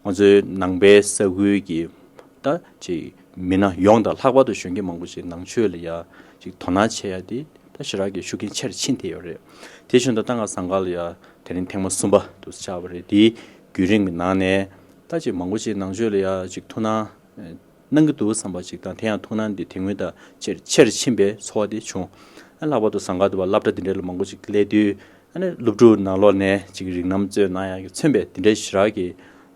ང་ཚོའི་ནང་པའི་ས་ཁུལ་གྱི་ད་ཅིག་མི་སྣ་ཡོངས་དང་ལྷག་པར་དུ་གཞོན་སྐྱེས་མང་པོ་ཞིག་ནང་ཆོས་ལ་ཡ་ཅིག་དོ་སྣང་བྱེད་ཡ་དེ་ད་ཞེ་དྲག་གི་ཤུགས་རྐྱེན་ཆེར་ཕྱིན་བསྡད་ཡོད་རེད། དེ་བཞིན་དུ་ད་ང་ཟངས་དཀར་ལ་ཡ་དེ་རིང་ཐེངས་མ་གསུམ་པ་དུ་བཅར་བ་རེད། དེའི་བརྒྱུད་རིམ་གྱི་ནང་ནས་ད་ཅིག་མང་པོ་ཞིག་ནང་ཆོས་ལ་ཡ་ཅིག་ཐུགས་སྣང་གནང་གི་འདུག་བསམ་པ་ཅིག་དང་། དེ་ཡང་ཐུགས་སྣང་འདི་དེ་སྔོན་དང་ཆེར་ཆེར་ཕྱིན་པའི་ཚོར་བ་དེ་བྱུང་། ཨ་ལྷག་པར་དུ་ཟངས་དཀར་དུ་བ་སློབ་གྲྭ་འདི་འདྲ་ལ་མང་པོ་ཅིག་སླེབས་དུས། ཨ་ནི་སློབ་ཕྲུག་ནང་ལོགས་ནས་ཅིག་རིགས་ལམ་རྩོད་གནང་ཡག་གི་མཚོན་པའི་དེ་འདྲའི་ཞེ་དྲག་གི་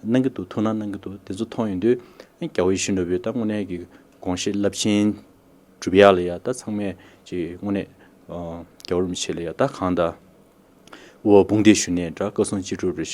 གནང་གི་འདུག་ཐུགས་སྣང་གནང་གི་འདུག་དེ་ཚོ་མཐོང་ཡོང་དུས། ཨ་རྒྱལ་བ་ཡིད་བཞིན་ནོར་བུའི་ད་དངོས་གནས་ཀྱི་དགོངས་གཞི་རླབས་ཆེན་སྒྲུབ་ཡག་ལ་ཡ་ད་ཚང་མས་ཅིག་དངོས་གནས་ཨ་རྒྱལ་བ་རིན་པོ་ཆེ་ལ་ཡ་ད་གང་ལྟར་དབུ་བ་དཔུང་སྡེ་ཞུ་ནས་འདྲ་བཀའ་གསུང་ཅི་སྒྲུབ་རེ་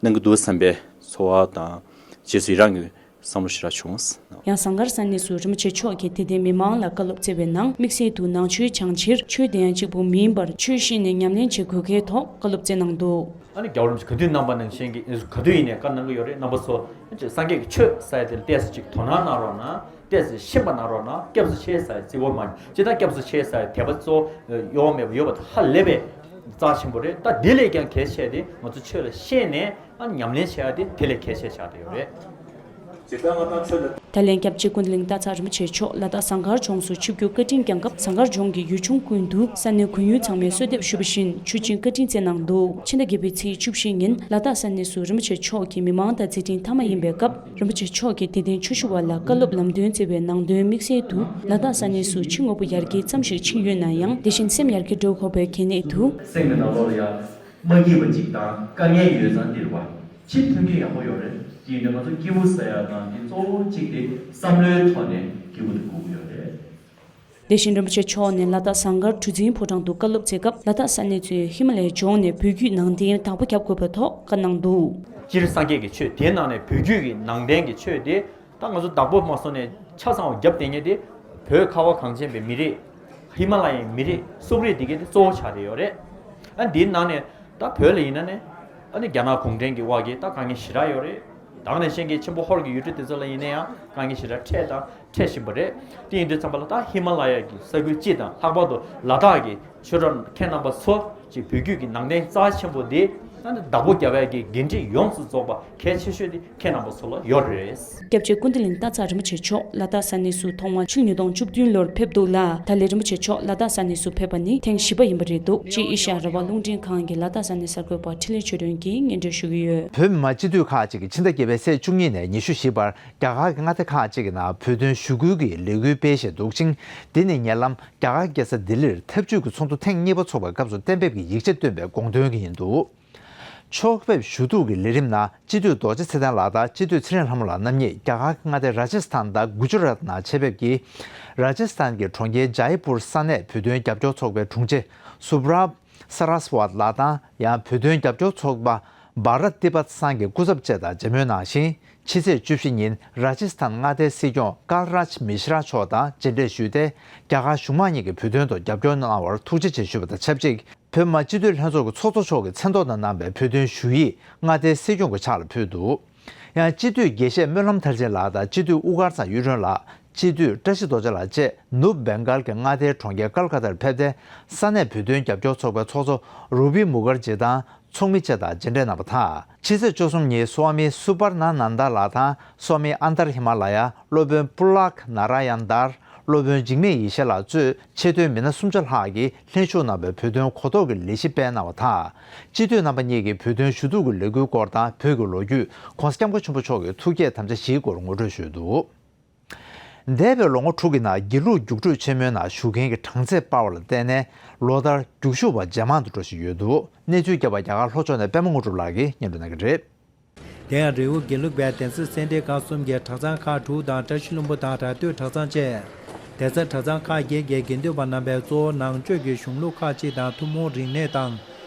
གནང་གི་འདུག་བསམ་པའི་ཚོར་བ་དང་། རྗེས་སུ་ཡི་རང་གི་ བསམ་བློ་ཞེ་དྲག་བྱུང་། ཡང་ཟངས་དཀར་ས་གནས་སུ་རིན་པོ་ཆེ་མཆོག་གིས་དད་ལྡན་མི་མང་ལ་བཀའ་སློབ་སྩལ་བའི་ནང་དམིགས་བསལ་དུ་ནང་ཆོས་སྦྱང་ཕྱིར་ཆོས་དེ་ཡང་གཅིག་པུ་མིན་པར་ཆོས་ཤེས་ནས་ཉམས་ལེན་བྱེད་དགོས་གལ་ཐོག་བཀའ་སློབ་སྩལ་གནང་འདུག། ཨ་ནི་རྒྱལ་བ་རིན་པོ་ཆེ་ག་དུས་གནང་པ་ནང་བཞིན་གྱི་ག་དུས་ཡིན་ནའི་བཀའ་གནང་གི་ཡོད་རེད། རྣམ་པ་ཚོ་སངས་རྒྱས་ཀྱི་ཆོས་ཟེར་ཡ་དེ་ལ་ཏོག་ཙམ་ཅིག་དོ་སྣང་གནང་རོགས་གནང་། ཏོག་ཙམ་ཤེས་པ་གནང་རོགས་གནང་། སྐྱབས་སུ་མཆི་ཟེར་ཡ་རྩིས་པོ་མ་ཇི་ལྟར་སྐྱབས་སུ་མཆི་ཟེར་ཡ་དད་པ་གཙོ་བོ་གཡོ་བ་མེད་པ་ཡོད་པ་དེ་ཧ་ལས་པའི་རྩ་ཆེན་པོ་རེད། ད་དེ་ལས་ཀྱང་གལ་ཆེ་དེ་ང་ཚོ་ཆོས་ལ་ཤེས་ནས་ཨ་ཉམས་ལེན་བྱེད་ཡ་དེ་དེ་ལས་གལ་ཆེ་ཆགས་བསྡད་ཡོད་རེད། ད་ལན་སྐྱབས་རྗེ་ཀུན་བདེ་གླིང་སྟག་ཚང་རིན་པོ་ཆེ་མཆོག་ལ་དྭགས་ཟངས་དཀར་ལྗོངས་སུ་ཆིབས་བསྒྱུར་བཀའ་དྲིན་བསྐྱངས་སྐབས་ཟངས་དཀར་ལྗོངས་ཀྱི་ཡུལ་ལྗོངས་ཀུན་ཏུ་ས་གནས་གོ་ཡུལ་ཚང་མས་གསོལ་འདེབས་ཞུས་པ་བཞིན་ཆོས་སྦྱིན་བཀའ་དྲིན་སྩལ་གནང་འདུག། ཕྱི་ཟླ་བརྒྱད་པའི་ཚེས་བཅུ་བཞི་ཉིན་ལ་དྭགས་ས་གནས་སུ་རིན་པོ་ཆེ་མཆོག་གིས་མི་མང་དང་མཛད་འཕྲིན་མཐའ་མ་ཡིན་པའི་སྐབས་རིན་པོ་ཆེ་མཆོག་གིས་དད་ལྡན་ཆོས་ཞུ་བ་ལ་བཀའ་སློབ་ལམ་སྟོན་སྩལ་བའི་ནང་དོན་དམིགས་བསལ་དུ་ལ་དྭགས་ས་གནས་སུ་ཕྱི་དངོས་པོ་ཡར་རྒྱས་ཙམ་ཞིག་ཕྱིན་ཡོད་ན་ཡང་དེ་བཞིན་སེམས་ཡར་རྒྱས་འགྲོ་དགོས་པའི་གལ་གནད་དུ། སེམས་ཀྱི་ནང་ལོགས་ལ་ཡང་མ་སྐྱིད་པ་ཅིག་དང་དཀའ་ངལ་ཡོད་ཙང་འདིར་བ་ཕྱིར་ཐོན་གྱི་ཡག་པོ་ཡོད་རེད། དེ་ཡིན་དུས་ང་ཚོ་སྐྱིད་པོ་ཟ་ཡག་དང་དེ་གཙོ་བོ་གཅིག་དེ་བསམ་བློའི་ཐོག་ནས་སྐྱིད་པོ་དེ་དགོས་ཀྱི་ཡོད་རེད། དེ་བཞིན་རིན་པོ་ཆེ་མཆོག་ནས་ལ་དྭགས་ཟངས་དཀར་གྲུ་འཛིན་ཕོ་བྲང་དུ་བཀའ་སློབ་སྩལ་སྐབས་ལ་དྭགས་ས་གནས་ཚོས་ཧི་མ་ལ་ཡའི་ལྗོངས་ནས་བོད་བརྒྱུད་ནང་བསྟན་བདག་པོ་རྒྱབ་དགོས་པའི་ཐོག་བཀའ་གནང་འདུག། སྤྱིར་སངས་རྒྱས་ཀྱི་ཆོས་དེའི་ནང་ནས་བོད་བརྒྱུད་ཀྱི་ནང་བསྟན་གྱི་ཆོས་དེ་ད་ང་ཚོ་བདག་པོ་མ་བཟུང་ནས་ཆ་ཚང་བ་རྒྱབ་བསྡད་མཁན་དེ་བོད་ཁ་བ་གངས་ཅན་པའི་མི་རིགས། ཧི་མ་ལ་ཡའི་མི་རིགས་སོག་རིགས་དེ་གའི་དེ་གཙོ་བོ་ཆགས་བསྡད་ཡོད་རེད། ཨ་འདིའི་ནང་ནས་ད་བོད་ལ་ཡིན་ན་ནས་ཨ་ནི་རྒྱ་ནག་གུང་ཁྲན་གྱི་དབང་གིས་ད་དཀའ་ངལ་ཞེ་དྲག་ཡོད་རེད། ད་ག་ནང་བཞིན་གྱི་ཆེན་པོ་ཧོར་གྱི་ཡུལ་གྲུ་དེ་ཚོ་ལ་ཡིན་ན་ཡང་དཀའ་ངལ་ཞེ་དྲག་འཕྲད་དང་འཕྲད་བཞིན་པ་རེད། དེ་ཡིན་དུས་ཙམ་པ་ལ་ད་ཧི་མ་ལ་ཡ་གི་ས་ཁུལ་སྤྱི་དང་ལྷག་པར་དུ་ལ་དྭགས་ཀྱི་ཆོས་གྲོགས་ཁྱེད་རྣམ་པ་ཚོ་ཅིག་བོད་བརྒྱུད་ཀྱི་ནང་བསྟན་རྩ་ཆེན་པོ་འདི་ད་ནི་བདག་པོ་རྒྱབ་ཡ་གི་འགན་འཁྲི་ཡོངས་སུ་རྫོགས་པ་གལ་ཆེ་ཤོས་འདི་ཁྱེད་རྣམ་པ་ཚོ་ལ་ཡོད་རེད། སྐྱབས་རྗེ་ཀུན་བདེ་གླིང་སྟག་ཚང་རིན་པོ་ཆེ་མཆོག་ལ་དྭགས་ས་གནས་སུ་ཐོག་མར་ཕྱི་ལོ་ཉིས་སྟོང་བཅུ་བདུན་ལོར་ཕེབས་འདུག་ལ། ད་ལན་རིན་པོ་ཆེ་མཆོག་ལ་དྭགས་ས་གནས་སུ་ཕེབས་པ་ནི་ཐེངས་བཞི་པ་ཡིན་པ་རེད་འདུག། ཅེས་ཨེ་ཤ་ཡ་རང་དབང་རླུང་འཕྲིན་ཁང་གི་ལ་དྭགས་ས་གནས་གསར་འགོད་པ་འཕྲིན་ལས་ཆོས་སྒྲོན་གྱིས་སྙན་སྒྲོན་ཞུ་གི་ཡོད། བོད་མི་མང་སྤྱི་འཐུས་ཁག་ཅིག་གིས་ཕྱི་ཟླ་བརྒྱད་པའི་ཚེས་བཅུ་གཉིས་ནས་ཉི་ཤུ་བཞི་བར་རྒྱ་གར་གྱི་མངའ་སྡེ་ཁག་ཅིག་གི་ནང་བོད་དོན་ཞུ་སྐུལ་གྱི་ལས་འགུལ་སྤེལ་བཞིན་འདུག་ཅིང་། འདི་ནི་ཉེ་ལམ་རྒྱ་གར་རྒྱལ་ས་ལྡི་ལིར་འཐབ་ཇུས་ཀྱི་ཚོགས་འདུ་ཐེངས་གཉིས་པ་འཚོགས་པའི་སྐབས་སུ་གཏན་འབེབས་ཀྱི་ཡིག་ཆ་བཏོན་པའི་དགོངས་དོན་གྱིས་ཡིན་འདུག། ཕྱོགས་ཕེབས་ཞུ་གཏུག་གི་ལས་རིམ་ནང་སྤྱི་འཐུས་རྡོ་རྗེ་ཚེ་བརྟན་ལགས་དང་སྤྱི་འཐུས་ཚེ་རིང་ལྷ་མོ་ལགས་རྣམ་གཉིས་རྒྱ་གར་གྱི་མངའ་སྡེ་ར་ཇ་སི་ཐན་དང་གུ་ཇུ་རཱཏ་ནང་ཆེད་ཕེབས་ཀྱིས། ར་ཇ་སི་ཐན་གྱི་གྲོང་ཁྱེར་ཇའི་པུར་ས་གནས་བོད་དོན་རྒྱབ་སྐྱོར་ཚོགས་པའི་དྲུང་ཆེ་སུབ་ར་སཱ་རཱས་ཝཱད་ལགས་དང་ཡང་བོད་དོན་རྒྱབ་སྐྱོར་ཚོགས་པ་བྷ་ར་ཏི་པད་སང་གི་སྐུ་ཚབ་བཅས་དང་མཇལ་མོལ་གནང་ཞིང་། ཕྱི་ཚེས་བཅུ་བཞི་ཉིན་ར་ཇ་སི་ཐན་མངའ་སྡེའི་སྲིད་སྐྱོང་ཀལ་རཱཇ་མི་ཤྲ་མཆོག་དང་མཇལ་འཕྲད་ཞུས་ཏེ། རྒྱ་གར་གཞུང་མང་གཉིས་ཀྱིས་བོད་དོན་ཐོག་རྒྱབ་སྐྱོར་གནང་བར་ཐུགས་རྗེ་ཆེ་ཞུས་པ་དང་ཆབས་ཅིག། བོད་མི་མང་སྤྱི་འཐུས་ལྷན་ཚོགས་ཀྱི་ཚོགས་གཙོ་མཆོག་གིས་མཚན་ཐོག་ཏུ་གནང་བའི་བོད་དོན་ཞུ་ཡིག་མངའ་སྡེའི་སྲིད་སྐྱོང་གི་ཕྱག་ལ་ཕུལ་འདུག། ཡང་སྤྱི་འཐུས་དགེ་བཤེས་སྨོན་ལམ་མཐར་ཕྱིན་ལགས་དང་སྤྱི་འཐུས་དབུ་དཀར་ཚང་གཡུ་སྒྲོན་ལགས། སྤྱི་འཐུས་བཀྲ་ཤིས་རྡོ་རྗེ་ལགས་བཅས་ནུབ་བེང་གལ་གྱི་མངའ་སྡེའི་གྲོང་ཁྱེར་ཀལ་ཀ་ཏར་ཕེབས་ཏེ། ས་གནས་བོད་དོན་རྒྱབ་སྐྱོར་ཚོགས་པའི་ཚོགས་གཙོ་རུ་པི་མུ་ཁར་ཇི་དང་ཚོགས་མི་བཅས་དང་མཇལ་འཕྲད་གནང་བ་དང་། ཕྱི་ཚེས་བཅུ་གསུམ་ཉིན་སྭ་མི་སུ་པར་ན་ནན་དཱ་ལགས་དང་སྭ་མི་ཨན་ཏར་ཧི་མ་ལ་ཡ། སློབ་དཔོན་པུ་ལག་ན་ར་ཡན་དར། སློབ་དཔོན་འཇིགས་མེད་ཡེ་ཤེས་ལགས་གཙོས་ཆེས་མཐོའི་མི་སྣ་སུམ་བརྒྱ་ལྷག་གིས་ལྷན་ཞུགས་གནང་བའི་བོད་དོན་གོ་རྟོགས་ཀྱི་ལས་གཞི་སྤེལ་གནང་བ་དང་། སྤྱི་འཐུས་རྣམ་པ་གཉིས་ཀྱིས་བོད་དོན་ཞུ་གཏུག་གི་ལས་འགུལ་སྐོར་དང་བོད་ཀྱི་ལོ་རྒྱུས། ༸གོང་ས་༸སྐྱབས་མགོན་ཆེན་པོ་མཆོག་གི་ཐུགས་བསྐྱེད་དམ་བཅའ་བཞིའི་སྐོར་ངོ་སྤྲོད་ཞུས་འདུག། འདས་པའི་ལོ་ངོ་དྲུག་གི་ནང་དགེ་ལུགས་རྒྱུགས་སྤྲོད་ཆེན་མོའི་ནང་ཞུགས་མཁན་གྱི་གྲངས་ཚད་སྤར་བ་ལ་བརྟེན་ནས་ལོ་ལྟར་རྒྱུགས་ཞུགས་པ་ཇེ་མང་དུ་འགྲོ་བཞིན་ཡོད་འདུག། གནས་ཚུལ་རྒྱས་པ་རྒྱ་གར་ལྷོ་ཕྱོགས་ནས་པད་མ་དངོས་གྲུབ་ལགས་ཀྱིས་སྙན་སྒྲོན་གནང་གི་རེད། དེ་ཡང་རི་བོ་དགེ་ལུགས་པའི་གདན་ས་སེ་འབྲས་དགའ་གསུམ་གྱི་གྲྭ་ཚང་ཁག་དྲུག་དང་བཀྲ་ཤིས་ལྷུན་པོ་དང་ར་སྟོད་གྲྭ་ཚང་བཅས། གདན་ས་གྲྭ་ཚང་ཁག་བརྒྱད་ཀྱི་དགེ་འདུན་པ་རྣམ་པས་གཙོ་བོ་ནང་ཆོས་ཀྱི་གཞུང་ལུགས་ཁག་ཅིག་དང་ཐུན་མོང་རིག་གནས་དང་།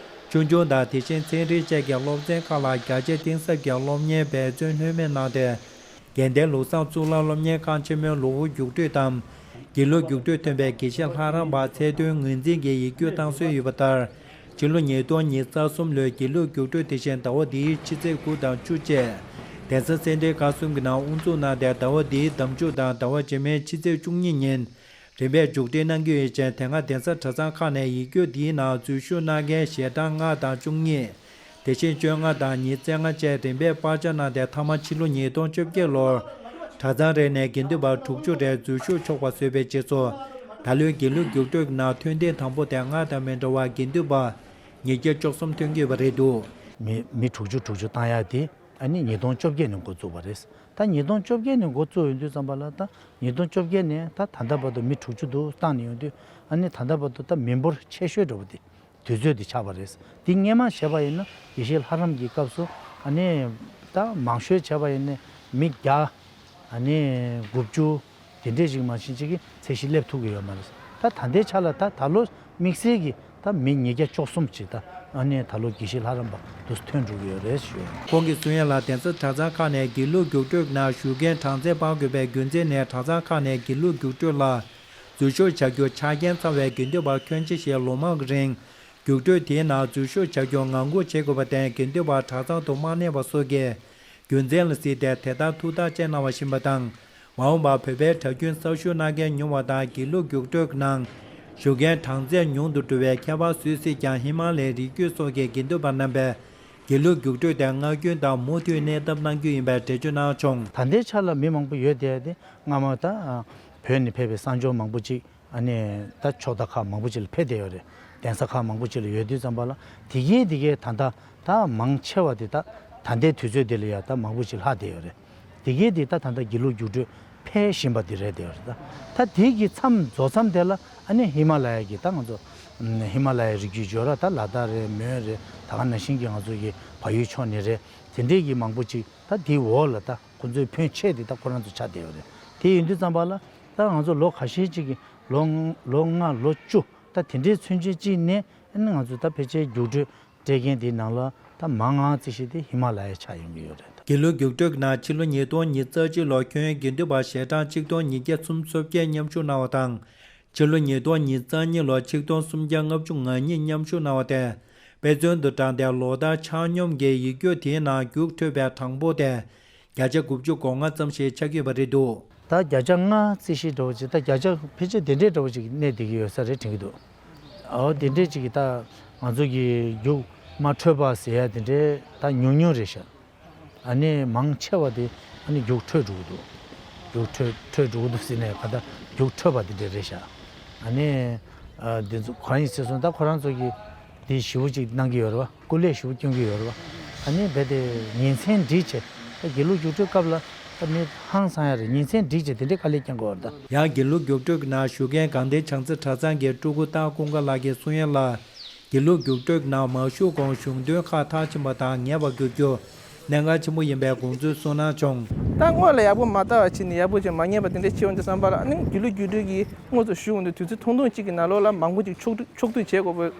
ཆོས་འབྱུང་དང་དེ་བཞིན་ཚན་རིག་བཅས་ཀྱི་སློབ་ཚན་ཁག་ལ་རྒྱ་ཆེ་གཏིང་ཟབ་ཀྱི་སློབ་གཉེར་འབད་བརྩོན་ལྷོད་མེད་གནང་སྟེ། དགེ་ལྡན་ལུགས་བཟང་གཙུག་ལག་སློབ་གཉེར་ཁང་ཆེན་མོའི་ལོ་དབུ་རྒྱུགས་སྤྲོད་དམ། དགེ་ལུགས་རྒྱུགས་སྤྲོད་ཐོན་པའི་དགེ་བཤེས་ལྷ་རམས་པ་ཚད་ལྡན་ངོས་འཛིན་གྱིས་ཡིག་སྐྱོར་བཏང་སྲོལ་ཡོད་པ་ལྟར། ཕྱི་ལོ་ཉིས་སྟོང་ཉི་ཤུ་རྩ་གསུམ་ལོའི་དགེ་ལུགས་རྒྱུགས་སྤྲོད་དེ་བཞིན་ཟླ་བ་འདིའི་ཕྱི་ཚེས་དགུ་དང་བཅུ་བཅས། གདན་ས་སེ་འབྲས་དགའ་གསུམ་གྱི་ནང་དབུ་འཛུགས་གནང་སྟེ། ཟླ་བ་འདིའི་ཟླ་མཇུག་དང་ཟླ་བ་རྗེས་མའི་ཕྱི་ཚེས་བཅུ་གཉིས་ཉིན། རིམ་པས་རྒྱུགས་སྤྲོད་གནང་རྒྱུ་ཡིན་ཞིང་། དེ་སྔ་གདན་ས་གྲྭ་ཚང་ཁག་ནས་ཡིག་སྐྱོར་འདིའི་ནང་འཛུལ་ཞུགས་གནང་མཁན་ཞལ་གྲངས་ལྔ་དང་བཅུ་གཉིས། དེ་བཞིན་བཅོ་ལྔ་དང་ཉི་ཤུ་རྩ་ལྔ་བཅས་རིམ་པས་སྤར་ཆ་གནང་སྟེ། མཐའ་མ་ཕྱི་ལོ་ཉིས་སྟོང་བཅོ་བརྒྱད་ལོར་གྲྭ་ཚང་རེ་ནས་དགེ་འདུན་པ་དྲུག་ཅུ་རེ་འཛུལ་ཞུགས་ཆོག་པ་བཟོས་པའི་རྗེས་སུ། ད་ལོའི་དགེ་ལུགས་རྒྱུགས་སྤྲོད་ཀྱི་ནང་ཐོན་ཐེངས་དང་པོ་དེ་སྔར་དང་མི་འདྲ་བར་དགེ་འདུན་པ་ཉིས་བརྒྱ་བཅུ་གསུམ་ཐོན་གྱི་ཡོད་པ་རེད་འདུག། མི་མི་དྲུག་ཅུ་དྲུག་ཅུ་བཏང་ཡག་དེ་ཨ་ནི་ཉིས་སྟོང་བཅོ་བརྒྱད་ནས་འགོ་བཙུགས་པ་རེད། ད་ཉིས་སྟོང་བཅོ་བརྒྱད་ནས་འགོ་བཙུགས་ཡོང་དུས་ཙམ་པ་ལ། ད་ཉིས་སྟོང་བཅོ་བརྒྱད་ནས་ད་ད་ལྟ་བར་དུ་མི་དྲུག་ཅུ་འདུག་བཏང་ནས་ཡོང་དུས། ཨ་ནི་ད་ལྟ་བར་དུ་ད་མི་འབོར་ཆེ་ཤོས་འདྲ་བོ་དེ། དུས་ཚོད་འདི་ཆགས་པ་རེད། འདི་སྔས་མ་བྱས་པ་ཡིན་ན་དགེ་བཤེས་ལྷ་རམས་ཀྱི་སྐབས་སུ་ཨ་ནི་ད་མང་ཤོས་བྱས་པ་ཡིན་ན་མི་བརྒྱ། ཨ་ནི་དགུ་བཅུ། དེ་འདྲས་ཞིག་མ་ཕྱིན་ཅིག་གིས་ཚད་གཞི་སླེབས་ཐུབ་ཀྱི་ཡོད་མ་རེད། ད་ད་ལྟའི་ཆ་ལ་ད་ད་ལོ་དམིགས་བསལ་གྱི་ ད་མི་ཉིས་བརྒྱ་བཅུ་གསུམ་ཅིག་ད་ཨ་ནི་ད་ལོ་དགེ་བཤེས་ལྷ་རམས་པ་དུ་ཐོན་འགྲོ་གི་ཡོད་རེད་ཞུ། ཁོང་གིས་གསུང་ཡ་ལ། གདན་ས་གྲྭ་ཚང་ཁག་ནས་དགེ་ལུགས་རྒྱུགས་སྤྲོད་ནང་ཞུགས་མཁན་གྲངས་ཚད་སྤར་དགོས་པའི་རྒྱུ་མཚན་ནི། གྲྭ་ཚང་ཁག་ནས་དགེ་ལུགས་རྒྱུགས་སྤྲོད་ལ་འཛུལ་ཞུགས་བྱ་རྒྱུ་ཆ་རྐྱེན་ཚང་བའི་དགེ་འདུན་པ་ཁྱོན་ཆེ་ཞིག་ལོ་མང་གི་རིང་རྒྱུགས་སྤྲོད་དེའི་ནང་འཛུལ་ཞུགས་བྱ་རྒྱུར་ངང་སྒུག་བྱེད་དགོས་པར་བརྟེན། དགེ་འདུན་པ་གྲྭ་ཚང་དུ་མ་གནས་པ་སོགས་ཀྱི་རྒྱུ་མཚན་ལ་གཟིགས་ཏེ་དེ་ལྟར་ཐུགས་ཐག་བཅད་གནང་བ་ཡིན་པ་དང་། མ་འོངས་པར་བོད་པའི་གྲྭ་རྒྱུན་གསར་ཞུགས་གནང་མཁན་ཉུང་བ་དང་། དགེ་ལུགས་རྒྱུགས་སྤྲོད་ནང་ཞུགས་མཁན་གྲངས་ཚད་ཉུང་དུ་འགྲོ་བའི་ཁྱད་པར་བཟོ་སྲིད་ཀྱང་། ཧི་མ་ལའི་རི་རྒྱུད་སོགས་ཀྱི་དགེ་འདུན་པ་རྣམ་པས་དགེ་ལུགས་རྒྱུགས་སྤྲོད་དེ་སྔར་རྒྱུན་དང་མུ་མཐུད་གནས་ཐབས་གནང་རྒྱུ་ཡིན་པའི་འགྲེལ་བརྗོད་གནང་བྱུང་། ད་ལྟའི་ཆ་ལ་མི་མང་པོ་ཡོད་དེ། དེ་སྔ་མ་ད་བོད་ནས་ཕེབས་པའི་གསང་སྦྱོང་མང་པོ་ཅིག་ཨ་ནི་ད་ཕྱོགས་མཐའ་ཁག་མང་པོ་ཅིག་ལ་ཕེབས་བསྡད་ཡོད་རེད། གདན་ས་ཁག་མང་པོ་ཅིག་ལ་ཡོད་དུས་ཙམ་པ་ལ། དེ་གའི་དེ་གའི་ད་ལྟ་ད་མང་ཆེ་བ་དེ་ད་ད་ལྟའི་དུས་ཚོད་འདི་ལ་ཡ་ད་མང་པོ་ཅིག་ལྷག་བསྡད་ཡོད་རེད། དེ་གའི་དེ་ད་ད་ལྟ་དགེ་ལུགས་རྒྱུགས་སྤྲོད་ཕེབས་བཞིན་པ་དེ་རེད་བསྡད་ཡོད་རེད། ད་ད་དེ་གི་མཚམས་རྫོགས་མཚམས་དེ་ལ་ཨ་ནི་ཧི་མ་ལ་ཡ་གི་ད་ང་ཚོ་ཧི་མ་ལ་ཡའི་རི་རྒྱུད་འབྱོར་ར། ད་ལ་དྭགས་རེད། མོན་རེད། ད་ག་ནང་བཞིན་གྱི་ང་ཚོ་གི་བལ་ཡུལ་ཕྱོགས་ནས་རེད། དེ་འདྲས་ཀྱི་མང་པོ་ཅིག་ད་དེའི་འོག་ལ་ད་ཁོ་ཚོའི་ཕོན་ཆེ་དེ་ད་ཁོ་རང་ཚོ་ཆགས་བསྡད་ཡོད་རེད། དེ་ཡིན་དུས་ཙམ་པ་ལ་ད་ང་ཚོ་ལོ་ཁ་ཤས་ཅིག་གི་ལོ་ལོ་ལྔ་ལོ་བཅུ་ད་དེ་འདྲའི་ཚུན་ཆད་ཅིག་ནས་ཨ་ནི་ང་ཚོ་ད་ཕལ་ཆེར་རྒྱུགས་སྤྲོད་སྤྲད་མཁན་དེའི་ནང་ལ་ད་མང་ང་ཙི་ཞིག་དེ་ཧི་མ་ལ་ཡའི་ཆ་ཡོང་གི་ཡོད་རེད། དགེ་ལུགས་རྒྱུགས་སྤྲོད་ནང་ཕྱི་ལོ་ཉིས་སྟོང་ཉི་ཤུ་རྩ་གཅིག་ལོར་ཁྱོན་ཡོངས་དགེ་འདུན་པ་ཞལ་གྲངས་ཆིག་སྟོང་ཉིས་བརྒྱ་སུམ་ཅུ་སོ་བརྒྱད་མཉམ་ཞུགས་གནང་བ་དང་། ཕྱི་ལོ་ཉིས་སྟོང་ཉི་ཤུ་རྩ་གཉིས་ལོར་ཆིག་སྟོང་སུམ་བརྒྱ་ལྔ་བཅུ་ང་གཉིས་མཉམ་ཞུགས་གནང་བ་དེ། དཔེ་མཚོན་དུ་དྲངས་ཏེ་ལོ་ལྟར་ཆ་སྙོམས་ཀྱི་ཡིག་རྒྱུགས་དེའི་ནང་རྒྱུགས་འཕྲོད་པའི་གྲངས་འབོར་དེ་བརྒྱ་ཆ་དགུ་བཅུ་གོ་ལྔ་ཙམ་ཞིག་ཆགས་ཀྱི་ཡོད་པ་རེད་འདུག་ད་བརྒྱ་ཆ་ལྔ་ཙམ་ཞིག་འདྲ་བོ་ཅིག་ད་བརྒྱ་ཆ་ཕལ་ཆེར་དེ་འདྲའི་འདྲ་བོ་ཅིག་གནས་བསྡད་ཀྱི་ཡོད་ས་རེད་དྲན་གྱི་འདུག་འོ་དེ་འདྲའི་ཅིག་གིས་ད་ང་ཚོ་གི་རྒྱུགས་མ་འཕྲོད་པ་ཟེར་ཡ་དེ་འདྲའི་ད་ཉུང་ཉུང་རེད་ཤག་ཨ་ནི་མང་ཆེ་བ་དེ་ཨ་ནི་རྒྱུགས་འཕྲོད་འགྲོ་གི་འདུག་རྒྱུགས་འཕྲོད་འཕྲོད་འགྲོ་གི་འདུག་ཟེར་ནས་ག་ད་རྒྱུགས་འཕྲོད་པ་དེ་འདྲ་རེད་ཤག་ཨ་ནི་ཨ་འདི་ཚོ་གང་ཡིན་ཟེར་སོང་ད་ཁོ་རང་ཚོ་གིས་དེ་ཞེ་པོ་ཅིག་གནང་གི་ཡོད་རེད་བ། སྐུ་ལས་ཞེ་པོ་སྐྱོན་གྱི་ཡོད་རེད་བ། ཨ་ནི་རྦད་དེ་ཉིན་མཚན་བསྒྲིགས་བྱས་ད་དགེ་ལུགས་རྒྱུགས་སྤྲོད་སྐབས་ལ་ད་མི་ཧང་སང་ཡ་རེད། ཉིན་མཚན་བསྒྲིགས་བྱས་དེ་འདྲའི་དཀའ་ལས་སྐྱོན་གྱི་ཡོད་རེད་ད། ཡང་དགེ་ལུགས་རྒྱུགས་སྤྲོད་ནང་ཞུགས་མཁན་དགའ་ལྡན་བྱང་རྩེ་གྲྭ་ཚང་གི་སྤྲུལ་སྐུ་སྟག་ཀུན་དགའ་ལགས་ཀྱིས་གསུང་ཡ་ལ། དགེ་ལུགས་རྒྱུགས་སྤྲོད་ནང་མ་ཞུགས་གོང་གཞུང་དོན་ཁག་མཐར་ཕྱིན་པ་དང་ངེས་པར་དགོས་རྒྱུ་གནད་འགག་ཆེན་པོ་ཡིན་པའི་དགོངས་ཚུལ་གསུངས་གནང་བྱུང་། ད་སྔོན་ལ་ཡག་པོ་མ་ལྟ་བ་བྱས་ནས་ཡག་པོ་ཅིག་མ་ཉན་པ་དེ་འདྲ་བྱས་ཡོང་དུས་ཙམ་པ་ལ་ཨ་ནི་དགེ་ལུགས་རྒྱུགས་སྤྲོད་ཀྱི་དངོས་སུ་ཞུགས་ཡོང་དུས་དུས་ཚོད་ཐུང་ཐུང་གཅིག་གི་ནང་ལོགས་ལ་མང་པོ་ཅིག་ཕྱོགས་བསྡུས་ཕྱོགས་བསྡུས་བྱེད་དགོས་པ་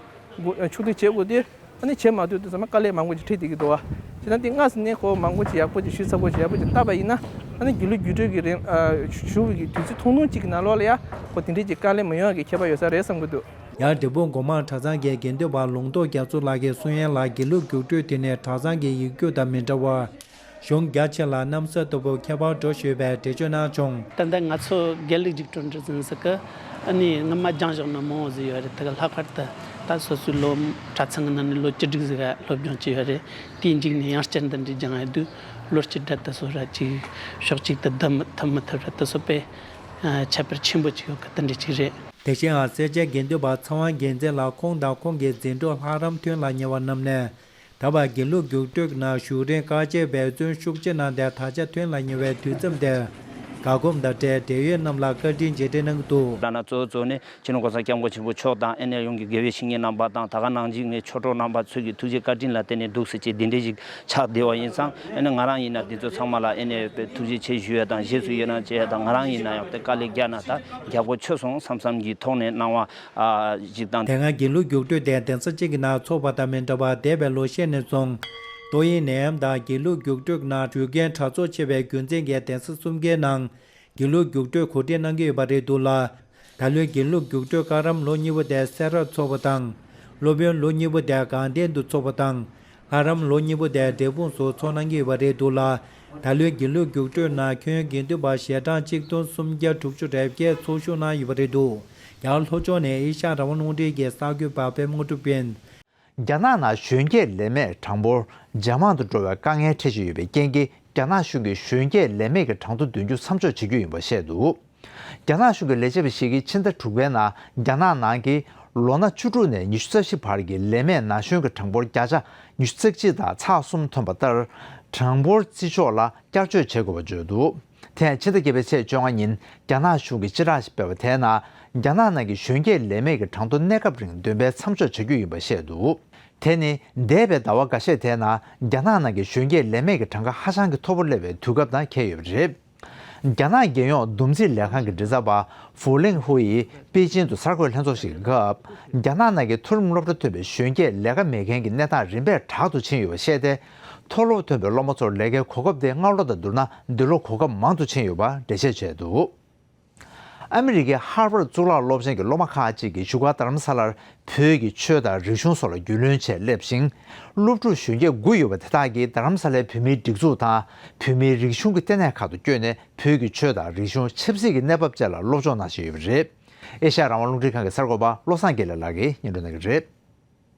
ཕྱོགས་བསྡུས་བྱེད་དགོས་དུས་ཨ་ནི་བྱེད་མ་ཐུབ་དུས་ཙམ་པ་དཀའ་ལས་མང་པོ་ཅིག་འཕྲད་བསྡད་ཀྱི་འདུག་བ། བྱས་ན་དེ་སྔ་ས་ནས་ཁོ་མང་པོ་ཅིག་ཡག་པོ་ཅིག་ཞུས་ཚར་པོ་ཅིག་ཡག་པོ་ཅིག་བལྟས་པ་ཡིན་ན་ཨ་ནི་དགེ་ལུགས་རྒྱུགས་སྤྲོད་ཀྱི་རིང་ཨ་ཞུགས་པའི་གི་དུས་ཚོད་ཐུང་ཐུང་གཅིག་གི་ནང་ལོགས་ལ་ཡ་ཁོ་དེ་འདྲས་ཅིག་དཀའ་ལས་མི་ཡོང་བའི་གི་ཁྱད་པར་ཡོད་ས་རེད་བསམ་གྱི་འདུག་ཡང་འབྲས་སྤུངས་སྒོ་མང་གྲྭ་ཚང་གི་དགེ་འདུན་པ་ལུང་རྟོགས་རྒྱ་མཚོ་ལགས་ཀྱིས་གསུང་ཡན་ལ། དགེ་ལུགས་རྒྱུགས་སྤྲོད་དེ་ནི་གྲྭ་ཚང་གི་ཡིག་རྒྱུགས་དང་མི་འདྲ་བར་གཞུང་རྒྱ་ཆེ་ལ་གནམ་ས་ལྟ་བུ་ཁྱད་པར་འགྲོ་ཞུས་པའི་འགྲེལ་བརྗོད་གནང་བྱུང་། ད་ལྟ་ང་ཚོ་དགེ་ལུགས་རྒྱུགས་སྤྲོད་འདྲ་ཟིན་ཟིག་གི་ཨ་ནི་སྔོན་མ་སྦྱངས་བཞག་ན་མང་བོ་ཟིག་ཡོད་རེད། དེ་ག་ལྷག་པར་དུ་ད་སོ་སོའི་ལོ་གྲྭ་ཚང་གི་ནང་ནས་ལོ་བཅུ་དྲུག་ཟིག་ག་སློབ་སྦྱོང་བྱས་ཡོད་རེད། དེའི་མཇུག་ནས་ཡང་བསྐྱར་འདི་འདྲའི་སྦྱང་ཡ་དུས་ལོ་གཅིག་འདྲ་དེ་ཚོ་ར་ཅིག་ཕྱོགས་གཅིག་ཏུ་བསྡད་མི་ཐུབ་མི་ཐུབ་ར་དེ་ཚོ་དཔེ་ཨ་ཁྱད་པར་ཆེན་པོ་ཅིག་ཡོད་གི་དེ་འདྲ་ཅིག་རེད། དེ་བཞིན་ཡང་སེར་བྱེས་དགེ་འདུན་པ་ཚེ་དབང་རྒྱལ་མཚན་ལགས་ཁོང་དང་ཁོང་གི་འཛིན་གྲོགས་ལྷ་རམས་ཐོན་ལ་ཉེ་བ་རྣམས་ནས་ད་བར་དགེ་ལུགས་རྒྱུགས་སྤྲོད་ནང་ཞུགས་རིང་དཀའ་སྤྱད་འབད་བརྩོན་ཤུགས་ཆེ་གནང་སྟེ་ད་ཆ་ཐོན་ལ་ཉེ་བའི་དུས་མཚམས་དེར་དགའ་སྐོམ་དང་འབྲེལ་འབྲེལ་ཡོད་རྣམས་ལ་བཀའ་དྲིན་རྗེས་དྲན་གནང་གི་འདུག་ལགས་ན་གཙོ་བོ་གཙོ་བོ་ནི་སྤྱི་ནོར་༸གོང་ས་༸སྐྱབས་མགོན་ཆེན་པོ་མཆོག་དང་ཨ་ནེ་ཡོངས་ཀྱི་དགེ་བའི་བཤེས་གཉེན་རྣམ་པ་དང་ད་ག་ནང་བཞིན་ནས་ཆོས་གྲོགས་རྣམ་པ་ཚོས་ཀྱི་ཐུགས་རྗེ་བཀའ་དྲིན་ལ་བརྟེན་ནས་འདུག་ཟེར་ཅིག་འདི་འདྲའི་ཞིག་ཆགས་བསྡད་པ་ཡིན་ཙང་ཨ་ནེ་ང་རང་ཡིན་ན་འདི་ཚོ་ཚང་མ་ལ་ཨ་ནེ་ཐུགས་རྗེ་ཆེ་ཞུ་ཡ་དང་རྗེས་སུ་ཡི་རང་བྱེད་ཡ་དང་ང་རང་ཡིན་ན་ཡང་དེ་དཀའ་ལས་བརྒྱབ་ན་ད་རྒྱག་པོ་ཆོད་སོང་བསམ་བསམ་གྱི་ཐོག་ནས་གནང་བ་ཞིག་དང་། དེ་སྔ་དགེ་ལུགས་རྒྱུགས་སྤྲོད་དེ་གདན་ས་གཅིག་གི་ནང་འཚོགས་པ་དང་མི་འདྲ་བར་འདས་པའི་ལོ་ཤས་ནས་བཟུང་ཏོག་དབྱིབས་ནད་ཡམས་དང་དགེ་ལུགས་རྒྱུགས་སྤྲོད་ནང་ཞུགས་མཁན་གྲངས་ཚད་ཆེ་བའི་རྒྱུ་མཚན་གྱིས་གདན་ས་གསུམ་ཀའི་ནང་དགེ་ལུགས་རྒྱུགས་སྤྲོད་གོ་སྒྲིག་གནང་གི་ཡོད་པ་རེད་འདུག་ལ། ད་ལོའི་དགེ་ལུགས་རྒྱུགས་སྤྲོད་བཀའ་རམས་ལོ་གཉིས་པ་དེ་སེ་རར་འཚོགས་པ་དང་། སློབ་དཔོན་ལོ་གཉིས་པ་དེ་དགའ་ལྡན་དུ་འཚོགས་པ་དང་། ལྷ་རམས་ལོ་གཉིས་པ་དེ་འབྲས་སྤུངས་སུ་འཚོགས་གནང་གི་ཡོད་པ་རེད་འདུག་ལ། ད་ལོའི་དགེ་ལུགས་རྒྱུགས་སྤྲོད་ནང་ཁྱོན་ཡོངས་དགེ་འདུན་པ་ཞལ་གྲངས་གཅིག་སྟོང་སུམ་བརྒྱ་དྲུག་ཅུ་རེ་བརྒྱད་འཚོགས་ཞུགས་གནང་ཡོད་པ་རེད་འདུག་ཡང་ལྷོ་ཕྱོགས་ནས་ཨེ་ཤ་ཡ་རང་དབང་རླུང་འཕྲིན་གྱི་གསར་འགོད་པ་པད་མ་དངོས་གྲུབ་ཡིན། རྒྱ་ནག་ནང་གཞོན་སྐྱེས་ལས་མེད་གྲངས་འབོར་ཇེ་མང་དུ་འགྲོ་བའི་དཀའ་ངལ་འཕྲད་བཞིན་ཡོད་པའི་རྐྱེན་གྱིས། རྒྱ་ནག་གཞུང་གིས་གཞོན་སྐྱེས་ལས་མེད་ཀྱི་གྲངས་ཐོ་འདོན་རྒྱུ་མཚམས་འཇོག་བྱེད་རྒྱུ་ཡིན་པ་བཤད་འདུག་རྒྱ་ནག་གཞུང་གི་ལས་བྱེད་པ་ཞིག་གིས་ཕྱི་ཟླ་དྲུག་པའི་ནང་རྒྱ་ནག་ནང་གི་ལོ་ན་བཅུ་དྲུག་ནས་ཉི་ཤུ་རྩ་བཞི་བར་གྱི་ལས་མེད་ན་གཞོན་གྱི་གྲངས་འབོར་བརྒྱ་ཆ་ཉི་ཤུ་རྩ་གཅིག་དང་ཚེག་གསུམ་ཐོན་པ་ལྟར། གྲངས་འབོར་བརྩི་འཇོག་ལ་བསྐྱར་བཅོས་བྱེད་དགོས་པ་བརྗོད་འདུག་དེ་ཡང་ཕྱི་ཟླ་བརྒྱད་པའི་ཚེས་བཅོ་ལྔ་ཉིན་རྒྱ་ནག་གཞུང་གིས་སྤྱི་བསྒྲགས་ཤིག་སྤེལ་བ་དེའི་ནང་། རྒྱ་ནག་ནང་གི་གཞོན་སྐྱེས་ལས་མེད་ཀྱི་གྲངས་ཐོ་གནས་སྐབས་རིང་འདོན་སྤེལ་མཚམས་འཇོག་བྱ་རྒྱུ་ཡིན་པ་བཤད་འདུག་དེ་ནི་འདས་པའི་ཟླ་བ་འགའ་ཤས་དེའི་ནང་རྒྱ་ནག་ནང་གི་གཞོན་སྐྱེས་ལས་མེད་ཀྱི་གྲངས་ཀ་ཧ་ཅང་གི་མཐོ་པོར་སླེབས་པའི་དུས་སྐབས་དང་འཁེལ་ཡོད་པ་རེད། རྒྱ་ནག་རྒྱལ་ཡོངས་བསྡོམས་རྩིས་ལས་ཁང་གི་མགྲིན་ཚབ་པ་ཧྥུ་ལིང་ཧུའེ་ཡིས་པེ་ཅིན་དུ་གསར་འགོད་ལྷན་ཚོགས་ཤིག་གི་སྐབས། རྒྱ་ནག་ནང་གི་མཐོ་རིམ་སློབ་གྲྭ་ཐོན་པའི་གཞོན་སྐྱེས་ལས་ཀ་མེད་མཁན་གྱི་གནས་སྟངས་རིམ་པས་དྲག་ཏུ་ཕྱིན་ཡོད་པ་བཤད་དེ། མཐོ་སློབ་ཐོན་པའི་སློབ་མ་ཚོར་ལས་ཀའི་གོ་སྐབས་དེ་སྔ་ལོ་དང་བསྡུར་ན་འདི་ལོ་གོ་སྐབས་མང་དུ་ཕྱིན་ཡོད་པ་འགྲེལ་བཤད་བྱས་འདུག། ཨ་མི་རི་ཀའི་ཧར་ཝརཌ་གཙུག་ལག་སློབ་ཆེན་གྱི་སློབ་མ་ཁག་ཅིག་གིས་བཞུགས་སྒར་རྡ་རམ་ས་ལར་བོད་ཀྱི་ཆོས་དང་རིག་གཞུང་སོགས་ལ་རྒྱུས་ལོན་ཆེད་སླེབས་ཤིང་། སློབ་ཕྲུག་གཞོན་སྐྱེས་དགུ་ཡོད་པ་དེ་དག་གིས་རྡ་རམ་ས་ལའི་བོད་མིའི་སྒྲིག་འཛུགས་དང་བོད་མིའི་རིག་གཞུང་གི་ལྟེ་གནས་ཁག་ཏུ་བསྐྱོད་ནས་བོད་ཀྱི་ཆོས་དང་རིག་གཞུང་ཆབ་སྲིད་ཀྱི་གནས་བབ་བཅས་ལ་སློབ་སྦྱོང་གནང་བཞིན་ཡོད་པ་རེད། ཨེ་ཤ་ཡ་རང་དབང་རླུང་འཕྲིན་ཁང་གི་གསར་འགོད་པ་བློ་བཟང་དགེ་ལེགས་ལགས་ཀྱིས་སྙན་སྒྲོན་གནང་གི་རེད།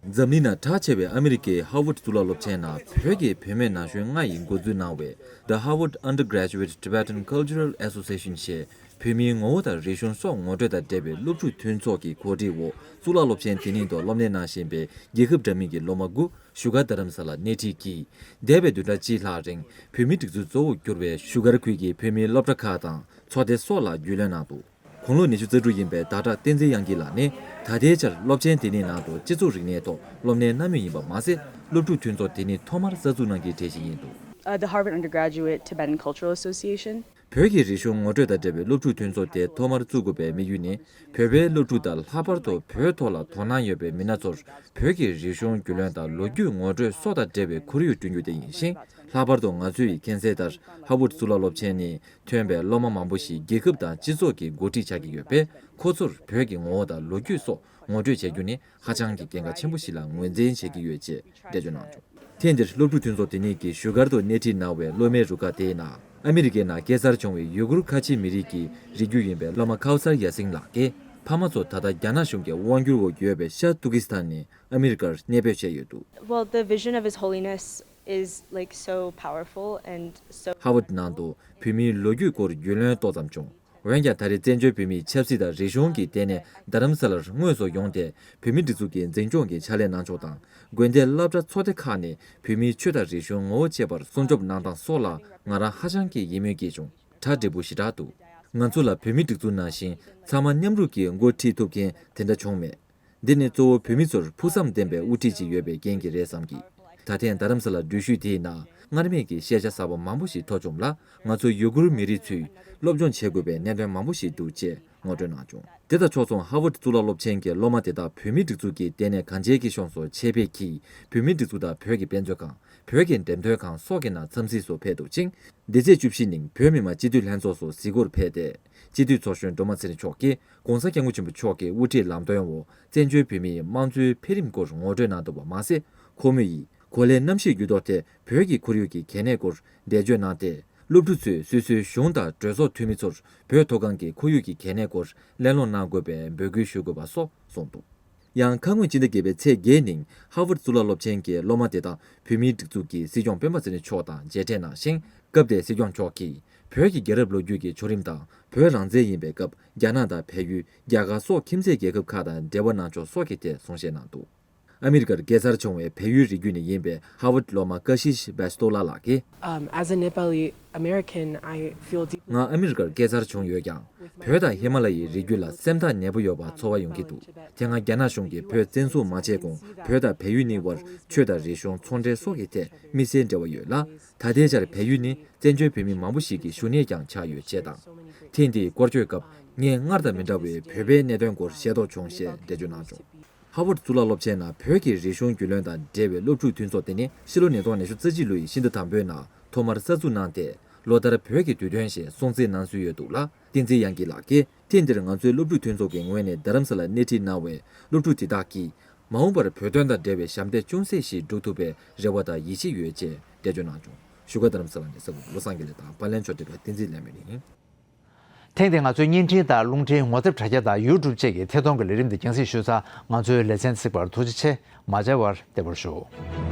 འཛམ་གླིང་ནང་གྲགས་ཆེ་བའི་ཨ་མི་རི་ཀའི་ཧར་ཝརཌ་གཙུག་ལག་སློབ་ཆེན་ནང་བོད་ཀྱི་བུད་མེད་ན་གཞོན་ལྔ་ཡིས་འགོ་འཛུགས་གནང་བའི་The Harvard Undergraduate Tibetan Cultural Association ཞེས་བོད་མིའི་ངོ་བོ་དང་རིག་གཞུང་སོགས་ངོ་སྤྲོད་དང་འབྲེལ་བའི་སློབ་ཕྲུག་མཐུན་ཚོགས་ཀྱི་གོ་སྒྲིག་འོག་གཙུག་ལག་སློབ་ཆེན་དེ་ཉིད་དུ་སློབ་གཉེར་གནང་བཞིན་པའི་རྒྱལ་ཁབ་འདྲ་མིན་གྱི་སློབ་མ་དགུ་བཞུགས་སྒར་རྡ་རམ་ས་ལར་སྣེ་ཁྲིད་ཀྱིས། འདས་པའི་བདུན་ཕྲག་གཅིག་ལྷག་རིང་བོད་མིའི་སྒྲིག་འཛུགས་གཙོ་བོར་གྱུར་བའི་བཞུགས་སྒར་ཁུལ་གྱི་བོད་མིའི་སློབ་གྲྭ་ཁག་དང་ཚོགས་སྡེ་སོགས་ལ་རྒྱུས་ལོན་གནང་འདུག། དགུང་ལོ་ཉི་ཤུ་རྩ་དྲུག་ཡིན་པའི་ཟླ་གྲགས་བསྟན་འཛིན་དབྱངས་སྐྱིད་ལགས་ནི་ད་ལྟའི་ཆར་སློབ་ཆེན་དེ་ནི་ནང་དུ་སྤྱི་ཚོགས་རིག་གནས་ཐོག་སློབ་གཉེར་གནང་མུས་ཡིན་པ་མ་ཟད། སློབ་ཕྲུག་མཐུན་ཚོགས་དེ་ནི་ཐོག་མར་གསར་འཛུགས་གནང་རྒྱུའི་གྲས་ཤིག་ཡིན་འདུག། Uh, the Harvard Undergraduate Tibetan Cultural Association. བོད་ཀྱི་རིག་གཞུང་ངོ་སྤྲོད་དང་འབྲེལ་བའི་སློབ་ཕྲུག་མཐུན་ཚོགས་དེ་ཐོག་མར་བཙུགས་དགོས་པའི་དམིགས་ཡུལ་ནི། བོད་པའི་སློབ་ཕྲུག་དང་ལྷག་པར་དུ་བོད་ཐོག་ལ་དོ་སྣང་ཡོད་པའི་མི་སྣ་ཚོར་བོད་ཀྱི་རིག་གཞུང་རྒྱུས་ལོན་དང་ལོ་རྒྱུས་ངོ་སྤྲོད་སོགས་དང་འབྲེལ་བའི་ཁོར་ཡུག་བསྐྲུན་རྒྱུ་དེ་ཡིན་ཞིང་། ལྷག་པར་དུ་ང་ཚོས་མཁྱེན་གསལ་ལྟར་ཧར་ཝརཌ་གཙུག་ལག་སློབ་ཆེན་ནི། ཐོན་པའི་སློབ་མ་མང་པོ་ཞིག་རྒྱལ་ཁབ་དང་སྤྱི་ཚོགས་ཀྱི་འགོ་ཁྲིད་ཆགས་ཀྱི་ཡོད་པས། ཁོ་ཚོར་བོད་ཀྱི་ངོ་བོ་དང་ལོ་རྒྱུས་སོགས་ངོ་སྤྲོད་བྱ་རྒྱུ་ནི་ཧ་ཅང་གི་གལ་འགངས་ཆེན་པོ་ཞིག་ལ་ངོས་འཛིན་བྱེད་ཀྱི་ཡོད་ཅེས་འགྲེལ་བརྗོད་གནང་བྱུང་། ཐེངས་འདིར་སློབ་ཕྲུག་མཐུན་ཚོགས་དེ་ཉིད་ཀྱིས་བཞུགས་སྒར་དུ་སྣེ་ཁྲིད་གནང་བའི་སློབ་མའི་རུ་ཁག་དེའི་ནང་ཨ་མི་རི་ཀའི་ནང་སྐྱེས་འཚར་བྱུང་བའི་ཡུ་གུར་ཁ་ཆེའི་མི་རིགས་ཀྱི་རིགས་རྒྱུད་ཡིན་པའི་སློབ་མ་ཁའོ་སར་ཡ་སིང་ལགས་ཀྱིས། ཕ་མ་ཚོ་ད་ལྟ་རྒྱ་ནག་གཞུང་གི་དབང་སྒྱུར་འོག་ཡོད་པའི་ཤར་ཏུར་ཀི་སི་ཐན་ནས་ཨ་མི་རི་ཀར་གནས་སྤོས་བྱས་ཡོད་འདུག། Well, the vision of His Holiness is, like, so powerful and so ཧར་ཝརཌ་ནང་དུ་བོད་མིའི་ལོ་རྒྱུས་སྐོར་རྒྱུས་ལོན་ཏོག་ཙམ་བྱུང་། འོན་ཀྱང་ད་རེས་བཙན་བྱོལ་བོད་མིའི་ཆབ་སྲིད་དང་རིག་གཞུང་གི་ལྟེ་གནས་རྡ་རམ་ས་ལར་དངོས་སུ་ཡོང་སྟེ་བོད་མིའི་སྒྲིག་འཛུགས་ཀྱི་འཛིན་སྐྱོང་གི་ཕྱག་ལས་གནང་ཕྱོགས་དང་། དགོན་སྡེ་སློབ་གྲྭ་ཚོགས་སྡེ་ཁག་ནས་བོད་མིའི་ཆོས་དང་རིག་གཞུང་ངོ་བོ་གཅིག་པར་སྲུང་སྐྱོབ་གནང་སྟངས་སོགས་ལ་ང་རང་ཧ་ཅང་གི་ཡིད་སྨོན་སྐྱེས་བྱུང་། གྲ་འགྲིག་པོ་ཞེ་དྲག་འདུག། ང་ཚོ་ལ་བོད་མིའི་སྒྲིག་འཛུགས་ནང་བཞིན་ཚང་མ་མཉམ་རུབ་ཀྱིས་འགོ་ཁྲིད་ཐུབ་མཁན་དེ་འདྲ་བྱུང་མེད། འདི་ནི་གཙོ་བོ་བོད་མི་ཚོར་ཕུགས་བསམ་ལྡན་པའི་དབུ་ཁྲིད་ཅིག་ཡོད་པའི་རྐྱེན་གྱིས་རེད་བསམ་གི། ད་ཐེངས་རྡ་རམ་ས་ལ་འགྲུལ་བཞུད་དེའི་ནང་སྔར་མེད་ཀྱི་ཤེས་བྱ་གསར་པ་མང་པོ་ཞིག་ཐོབ་བྱུང་ལ། ང་ཚོ་ཡུ་གུར་མི་རིགས་ཚོས་སློབ་སྦྱོང་བྱེད་དགོས་པའི་གནད་དོན་མང་པོ་ཞིག་འདུག་ཅེས་ངོ་སྤྲོད་གནང་བྱུང་། དེ་དང་ཕྱོགས་མཚུངས་ཧར་ཝརཌ་གཙུག་ལག་སློབ་ཆེན་གྱི་སློབ་མ་དེ་དག་བོད་མིའི་སྒྲིག་འཛུགས་ཀྱི་ལྟེ་གནས་གང་ཅིའི་ཀྱི་ཤོང་སོ་ཆེ་བེད་ཀྱིས་བོད་མིའི་སྒྲིག་འཛུགས་དང་བོད་ཀྱི་དཔེ་མཛོད་ཁང་། བོད་ཀྱི་འགྲེམས་སྟོན་ཁང་སོགས་ཀྱི་ནང་འཚམས་གཟིགས་སུ་ཕེབས་འདུག་ཅིང་། འདི་ཚེས་བཅུ་བཞི་ཉིན་བོད་མི་མང་སྤྱི་འཐུས་ལྷན་ཚོགས་སུ་གཟིགས་སྐོར་ཕེབས་ཏེ། སྤྱི་འཐུས་ཚོགས་གཞོན་སྒྲོལ་མ་ཚེ་རིང་མཆོག་གིས་༸གོང་ས་༸སྐྱབས་མགོན་ཆེན་པོ་མཆོག་གི་དབུ་ཁྲིད་ལམ་སྟོན་འོག་བཙན་བྱོལ་བོད་མིའི་དམངས་གཙོའི་འཕེལ་རིམ་སྐོར་ངོ་སྤྲོད་གནང་འདུག་པ་མ་ཟད། ཁོ་མོ་ཡིས་གོ་ལའི་གནམ་གཤིས་འགྱུར་ལྡོག་ཐད་བོད་ཀྱི་ཁོར་ཡུག་གི་གལ་གནད་སྐོར་འགྲེལ་བརྗོད་གནང་སྟེ། སློབ་ཕྲུག་ཚོས་སོ་སོའི་གཞུང་དང་གྲོས་ཚོགས་འཐུས་མི་ཚོར་བོད་མཐོ་སྒང་གི་ཁོར་ཡུག་གི་གལ་གནད་སྐོར་གླེང་སློང་གནང་དགོས་པའི་འབོད་སྐུལ་ཞུ་དགོས་པ་སོགས་གསུངས་འདུག། ཡང་ཁ་སྔོན་སྤྱི་ཟླ་བརྒྱད་པའི་ཚེས་བརྒྱད་ཉིན་ཧར་ཝརཌ་གཙུག་ལག་སློབ་ཆེན་གྱི་སློབ་མ་དེ་དག་བོད་མིའི་སྒྲིག་འཛུགས་ཀྱི་སྲིད་སྐྱོང་སྤེན་པ་ཚེ་རིང་མཆོག་དང་མཇལ་འཕྲད་གནང་ཞིང་། སྐབས་དེར་སྲིད་སྐྱོང་མཆོག་གིས་བོད་ཀྱི་རྒྱལ་རབས་ལོ་རྒྱུས་ཀྱི་བྱུང་རིམ་དང་། བོད་རང་བཙན་ཡིན་པའི་སྐབས་རྒྱ་ནག་དང་བལ་ཡུལ། རྒྱ་གར་སོགས་ཁྱིམ་མཚེས་རྒྱལ་ཁབ་ཁག་དང་འབྲེལ་བ་གནང་ཕྱོགས་སོགས་ཀྱི་ཐད་གསུང་བཤད་གནང་འདུག། ཨ་མི་རི་ཀར་སྐྱེས་འཚར་བྱུང་བའི་བལ་ཡུལ་རིགས་རྒྱུད་ནས་ཡིན་པའི་ཧར་ཝརཌ་སློབ་མ་ཀ་ཤིཤ་བེ་སྟོ་ལ་ལགས་ཀྱིས། Um, as a Nepali American, I feel deeply. ང་ཨ་མི་རི་ཀར་སྐྱེས་འཚར་བྱུང་ཡོད་ཀྱང་། བོད་དང་ཧི་མ་ལ་ཡའི་རི་རྒྱུད་ལ་སེམས་ཐག་ཉེ་པོ་ཡོད་པ་ཚོར་བ་ཡོང་གི་འདུག། དེ་སྔ་རྒྱ་ནག་གཞུང་གིས་བོད་བཙན་བཟུང་མ་བྱས་གོང་། བོད་དང་བལ་ཡུལ་གཉིས་བར་ཆོས་དང་རིག་གཞུང་ཚོང་འབྲེལ་སོགས་ཀྱི་ཐད་དམིགས་བསལ་འབྲེལ་བ་ཡོད་ལ། ད་ལྟའི་ཆར་བལ་ཡུལ་ནི་བཙན་བྱོལ་བོད་མི་མང་པོ་ཞིག་གི་བཞུགས་གནས་ཀྱང་ཆགས་ཡོད་ཅེས་དང་། ཐེངས་འདིའི་སྐོར་སྐྱོད་སྐབས་ངས་སྔར་དང་མི་འདྲ་བའི་བོད་པའི་གནད་དོན་སྐོར་ཤེས་རྟོགས་བྱུང་ཞེས་འགྲེལ་བརྗོད་གནང་བྱུང་། ཧར་ཝརཌ་གཙུག་ལག་སློབ་ཆེན་ནང་བོད་ཀྱི་རིག་གཞུང་རྒྱུས་ལོན་དང་འབྲེལ་བའི་སློབ་ཕྲུག་མཐུན་ཚོགས་དེ་ནི་ཕྱི་ལོ་ཉིས་སྟོང་ཉི་ཤུ་རྩ་གཅིག་ལོའི་ཕྱི་ཟླ་དང་པོའི་ནང་ཐོག་མར་གསར་འཛུགས་གནང་སྟེ། ལོ་ལྟར་བོད་ཀྱི་དུས་སྟོན་ཞེས་སྲུང་བརྩི་གནང་སྲོལ་ཡོད་འདུག་ལ། བསྟན་འཛིན་དབྱངས་སྐྱིད་ལགས་ཀྱིས་ཐེངས་འདིར་ང་ཚོའི་སློབ་ཕྲུག་མཐུན་ཚོགས་ཀྱི་ངོས་ནས་རྡ་རམ་ས་ལར་སྣེ་ཁྲིད་གནང་བའི་སློབ་ཕྲུག་དེ་དག་གིས། མ་འོངས་པར་བོད་དོན་དང་འབྲེལ་བའི་ཞབས་འདེགས་ཅུང་ཟད་ཞིག་སྒྲུབ་ཐུབ་པའི་རེ་བ་དང་ཡིད་ཆེས་ཡོད་ཅེས་འགྲེལ་བརྗོད་གནང་བྱུང་། བཞུགས་སྒར་རྡ་རམ་ས་ལ་ནས་གསར་འགོད་པ་བློ་བཟང་དགེ་ལེགས་དང་པར་ལེན་ཕྱོགས་སྒྲིག་པ་བསྟན་འཛིན་ལྷ་མོ་ཡིན། ཐེངས་འདིའི་ང་ཚོའི་བརྙན་འཕྲིན་དང་རླུང་འཕྲིན་ངོ་དེབ་དྲ་རྒྱ་དང་ཡུ་ཊུབ་བཅས་ཀྱི་ཐད་གཏོང་གི་ལས་རིམ་འདི་རྒྱང་སྲིང་ཞུས་ཚར། ང་ཚོའི་ལེ་ཚན་གཟིགས་པར་ཐུགས་རྗེ་ཆེ། མ་མཇལ་བར་བདེ་པོར་བཞུགས།